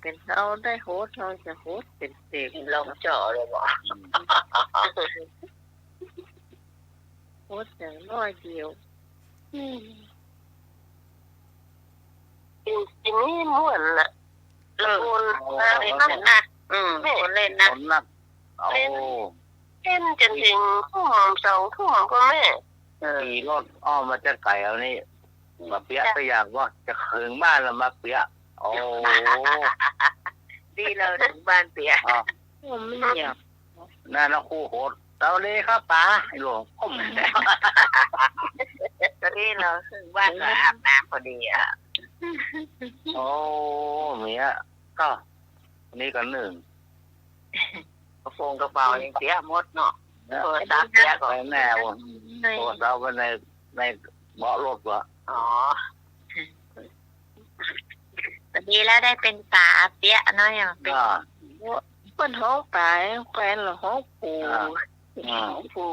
เป๋นเฮาได้โหด เฮาจะโหดเป๋นเต๋ ลองเจาะเลยบ่ อืม โหดอย่างน้อยเดียว อืม จริงๆ นี่ม่วนน่ะ เออ ละมุน เออ นะ คนหนัก อืม แม่ คนเล่นหนัก คนหนัก โอ้ เล่น เล่นจ๋นเถิงทุ่มสองทุ่มก็แม่ เออ ขี่รถอ้อมมาแต่ไก๋เอานี่ อืม บ่าเปียะ จ้ะ สักอย่างว่าจะเถิงบ้านแล้วบ่าเปียะ โอ้ ดีแล้วเถิงบ้านเปียะ อ่ะ โอ้ ไม่อยาก นั่นนะ คู่โหด สวัสดีครับป๋า โอ้ อืม ต๋อนนี้เฮาเถิงบ้านก็อาบน้ำพอดีอ่ะ โอ้ เมีย ก็ นี่ก็นึ่ง กระโป๋งกระเป๋ายังเสียหมดเนาะ เนี่ย โทรศัพท์เสียก็ ไปแน่วะ โทรศัพท์ไว้ใน ในเบาะรถวะ อ๋อ ต๋อนนี้แล้วได้เป๋นป๋าเปียะเนาะ ยังเป๋น อ่า เปิ้นฮ้องป๋า แฟนละฮ้องปู่ อ่า อืม ฮ้องปู่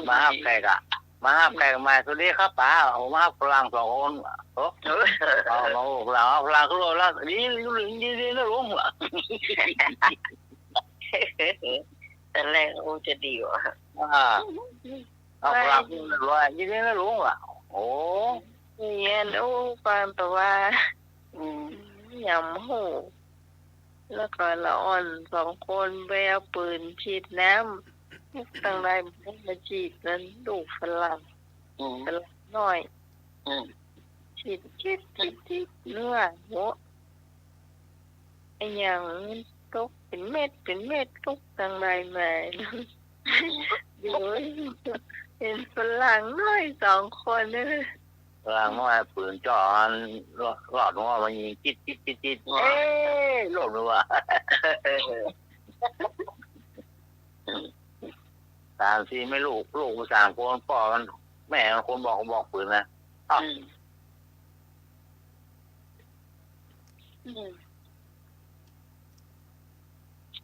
มาฮับแขกอะ มาฮับแขกมา สวัสดีครับป๋า โอ้ มาฮับฝรั่งสองคน โอ้ เออ เอา มาฮับฝรั่ง เอาฝรั่งขึ้นรถแล้ว ดี ดี ดี ดีนะลุง ต๋อนแรก โอ้ จะดีวะ อ่า เอาฝรั่งขึ้นรถ ดี ดีนะลุง โอ้ เย็น โอ้ ฟังแต่ว่า อืม ยังบ่ฮู้ แล้วก็ละอ่อนสองคนไปเอาปืนฉีดน้ำ ตังใดมันมาฉีดนั้น ลูกฝรั่ง อืม ฝรั่งน้อย อืม ฉีด ฉีด ฉีด ฉีด เนื้อ โห อะหยังตกเป๋นเม็ด เป๋นเม็ด ตกตังใดมา โอ้ย เป๋นฝรั่งน้อยสองคนเนี่ย ฝรั่งน้อยปืนจ่ออันหลอด หลอดหัวมายิง จิ๊ด จิ๊ด จิ๊ด จิ๊ด เอ๊ะ หล่นไปว่ะ สามสี่แม่ลูก ลูกสามคน ป้อมัน แม่มันคนบอก บอกปืนนะ อ้าว อืม อืม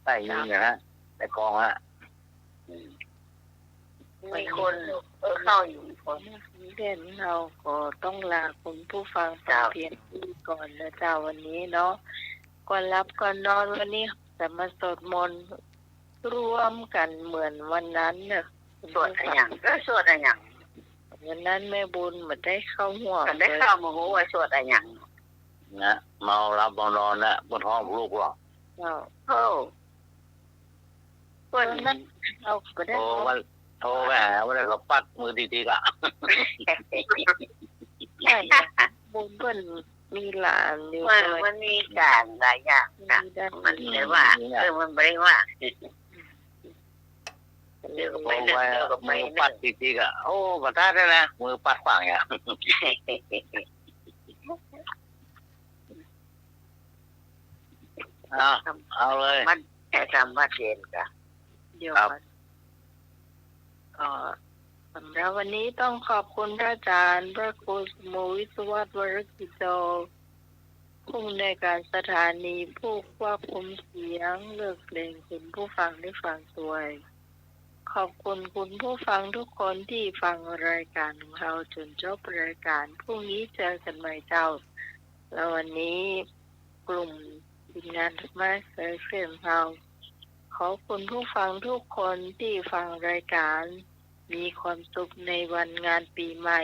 ใต้ยิงนะฮะ ใต้กองฮะ อืม มีคน เออ เข้าอยู่ มีคน เดี๋ยวนี้เฮาก็ต้องลาคุณผู้ฟังฟัง เจ้า เพียงเท่านี้ก่อนนะเจ้า วันนี้เนาะ ก่อนหลับก่อนนอนวันนี้จะมาสวดมนต์ร่วมกันเหมือนวันนั้นเนอะ สวดอะหยัง เออ สวดอะหยัง วันนั้นแม่บุญบ่ได้เข้าฮ่วม บ่ได้เข้ามาฮู้ว่าสวดอะหยัง นะ เมาหลับเมานอนนะ บ่ฮ้องลูกหรอก เจ้า โอ้ เปิ้น เออ นั่น เฮาก็ได้ โทรมา โทรไปหา บ่ได้ก็ปัดมือติกๆ อะ ใช่ บุญเปิ้นมีหลานอยู่ มัน ด้วย มันมีก๋านหลายอย่างนะ มีได้ มันบ่ได้ว่าง เนี่ย เออ มันบ่ได้ว่าง เดี๋ยวก็ไปนึ่ง เดี๋ยวก็ไปนึ่ง มือปัดติกๆ อะ โอ้ บ่ได้แล้วนะ มือปัดขวางเนี่ย เอา เอาเลย มันแค่ทำวัดเย็นกะ เดี๋ยว ครับ ก่อน ก็สำหรับวันนี้ต้องขอบคุณพระอาจารย์ พระครูสมุวิศวัตร วรกิจโจ ผู้อำนวยการสถานี ผู้ควบคุมเสียง เลือกเพลงคุณผู้ฟังได้ฟังด้วย ขอบคุณคุณผู้ฟังทุกคนที่ฟังรายการของเราจนจบรายการ พรุ่งนี้เจอกันใหม่เจ้า แล้ววันนี้กลุ่มทีมงานธรรมะสายเฟรมเรา ขอบคุณผู้ฟังทุกคนที่ฟังรายการ มีความสุขในวันงานปีใหม่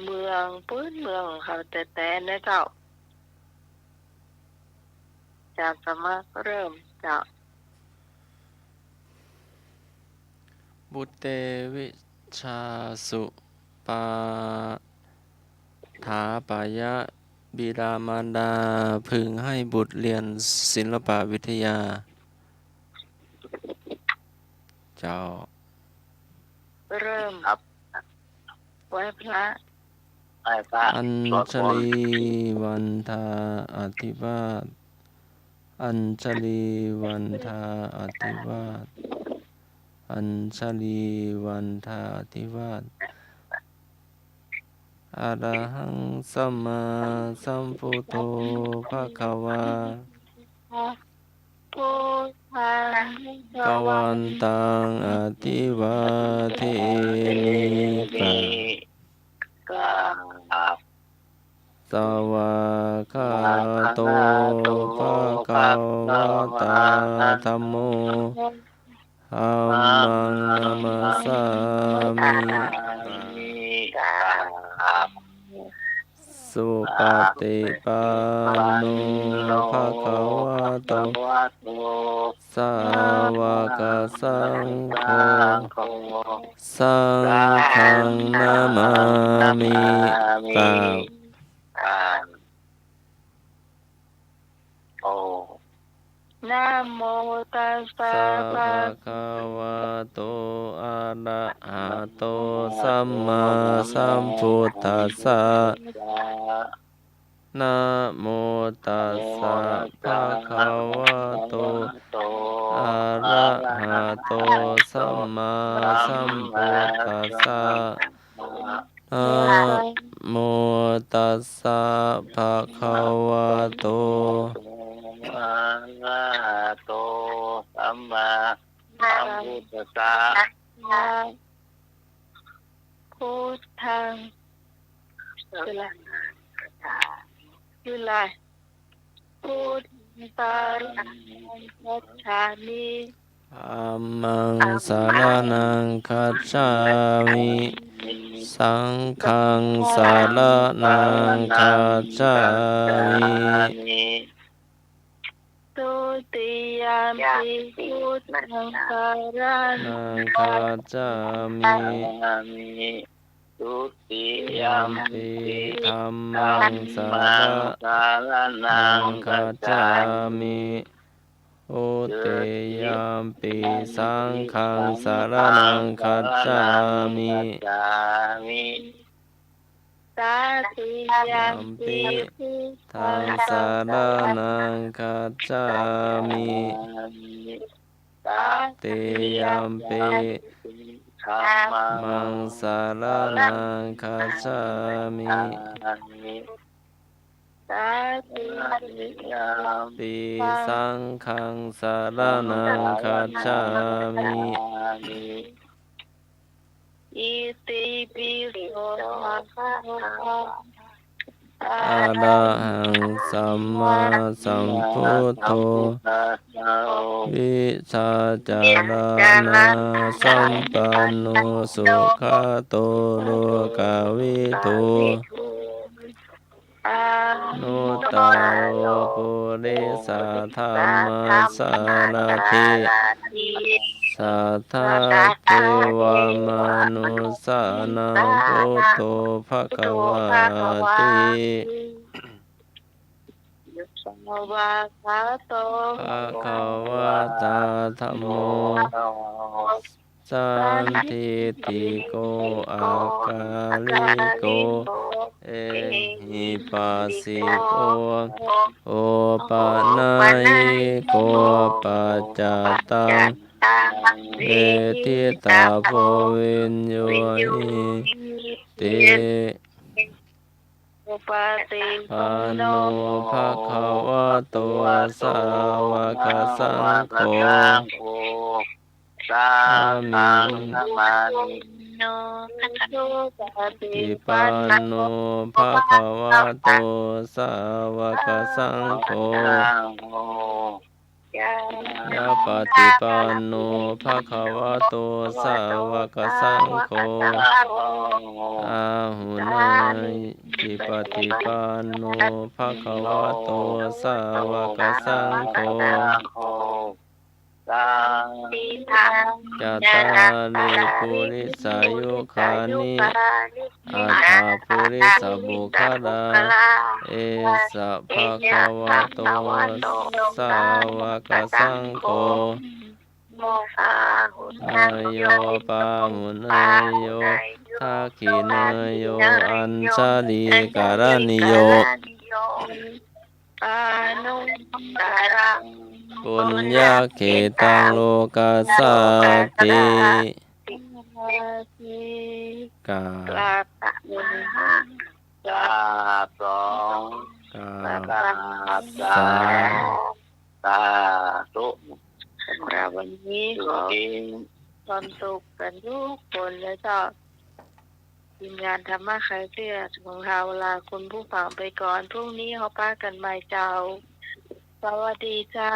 เมือง ปื๊ดเมืองของเฮาแต๊ๆ นะเจ้า อาจารย์สมัครเริ่มเจ้า บุตเต วิชชาสุ ปา ถาปายะ บิดามารดาพึงให้บุตรเรียนศิลปวิทยา เจ้า เริ่ม ครับ ไหว้พระ ไหว้พระ อัญชลีวันทาอธิวาท อัญชลีวันทาอธิวาท อัญชลีวันทาอธิวาท อะระหังสัมมาสัมพุทโธภะคะวา พุท ทัง ภะคะวันตัง อะภิวาเทมิ กราบ สวากขาโต ภะคะวะตา ธัมโม ธัมมัง นะมัสสามิ กราบ สุปะติปันโน ภะคะวะโต สาวกสังโฆ สังฆัง นะมามิ กราบ โอ นะโมตัสสะ ภะคะวะโต อะระหะโต สัมมาสัมพุทธัสสะ นะโมตัสสะ ภะคะวะโต อะระหะโต สัมมาสัมพุทธัสสะ นะโมตัสสะ ภะคะวะโต อะระหะโต สัมมาสัมพุทธัสสะ พุทธัง คืออะไร คืออะไร พุทธัง สะระณัง คัจฉามิ ธัมมัง สะระณัง คัจฉามิ สังฆัง สะระณัง คัจฉามิ ทุติยัมปิ พุทธัง สะระณัง คัจฉามิ ทุติยัมปิ ธัมมัง สะระณัง คัจฉามิ ทุติยัมปิ สังฆัง สะระณัง คัจฉามิ ตติยัมปิ พุทธัง สะระณัง คัจฉามิ ตติยัมปิ ธัมมัง สะระณัง คัจฉามิ ตติยัมปิ สังฆัง สะระณัง คัจฉามิ อิติปิโส ภะคะวะ อะระหัง สัมมาสัมพุทโธ วิชชาจารณะสัมปันโน สุขะโต โลกะวิทู อนุตตโร ปุริสะธัมมะสารถิ สัทธะเทวะมะนุสสานัง พุทโธ ภะคะวาติ สะวากขาโต ภะคะวะตา ธัมโม สันทิฏฐิโก อะกาลิโก เอหิปัสสิโก โอปะนะยิโก ปัจจตัง เวทิตาโพ วิญญูหิ ติ ปะติปันโน ภะคะวะโต สาวกสังโฆ สามิง สุปะติปันโน ภะคะวะโต สาวกสังโฆ ยะปะติปันโน ภะคะวะโต สาวกสังโฆ อาหุเนยยิปะติปันโน ภะคะวะโต สาวกสังโฆ สันติ จัตตาริ ปุริสายุคานิ อัตถะปุริสะปุคคละ เอสะภะคะวะโต สาวกสังโฆ อาหุเนยโย ปาหุเนยโย ทักขิเนยโย อัญชลีกะรณีโย อนุตตรัง ปุญญะเขตัง โลกัสสาติ กราบ กราบ กราบสอง กราบ กราบสาม สาธุ วันนี้ขอความสุขกั๋นทุกคนเลยเจ้า ทีมงานธรรมะคลายเครียดของเฮาลาคุณผู้ฟังไปก่อน พรุ่งนี้เฮาปะกั๋นใหม่เจ้า สวัสดีเจ้า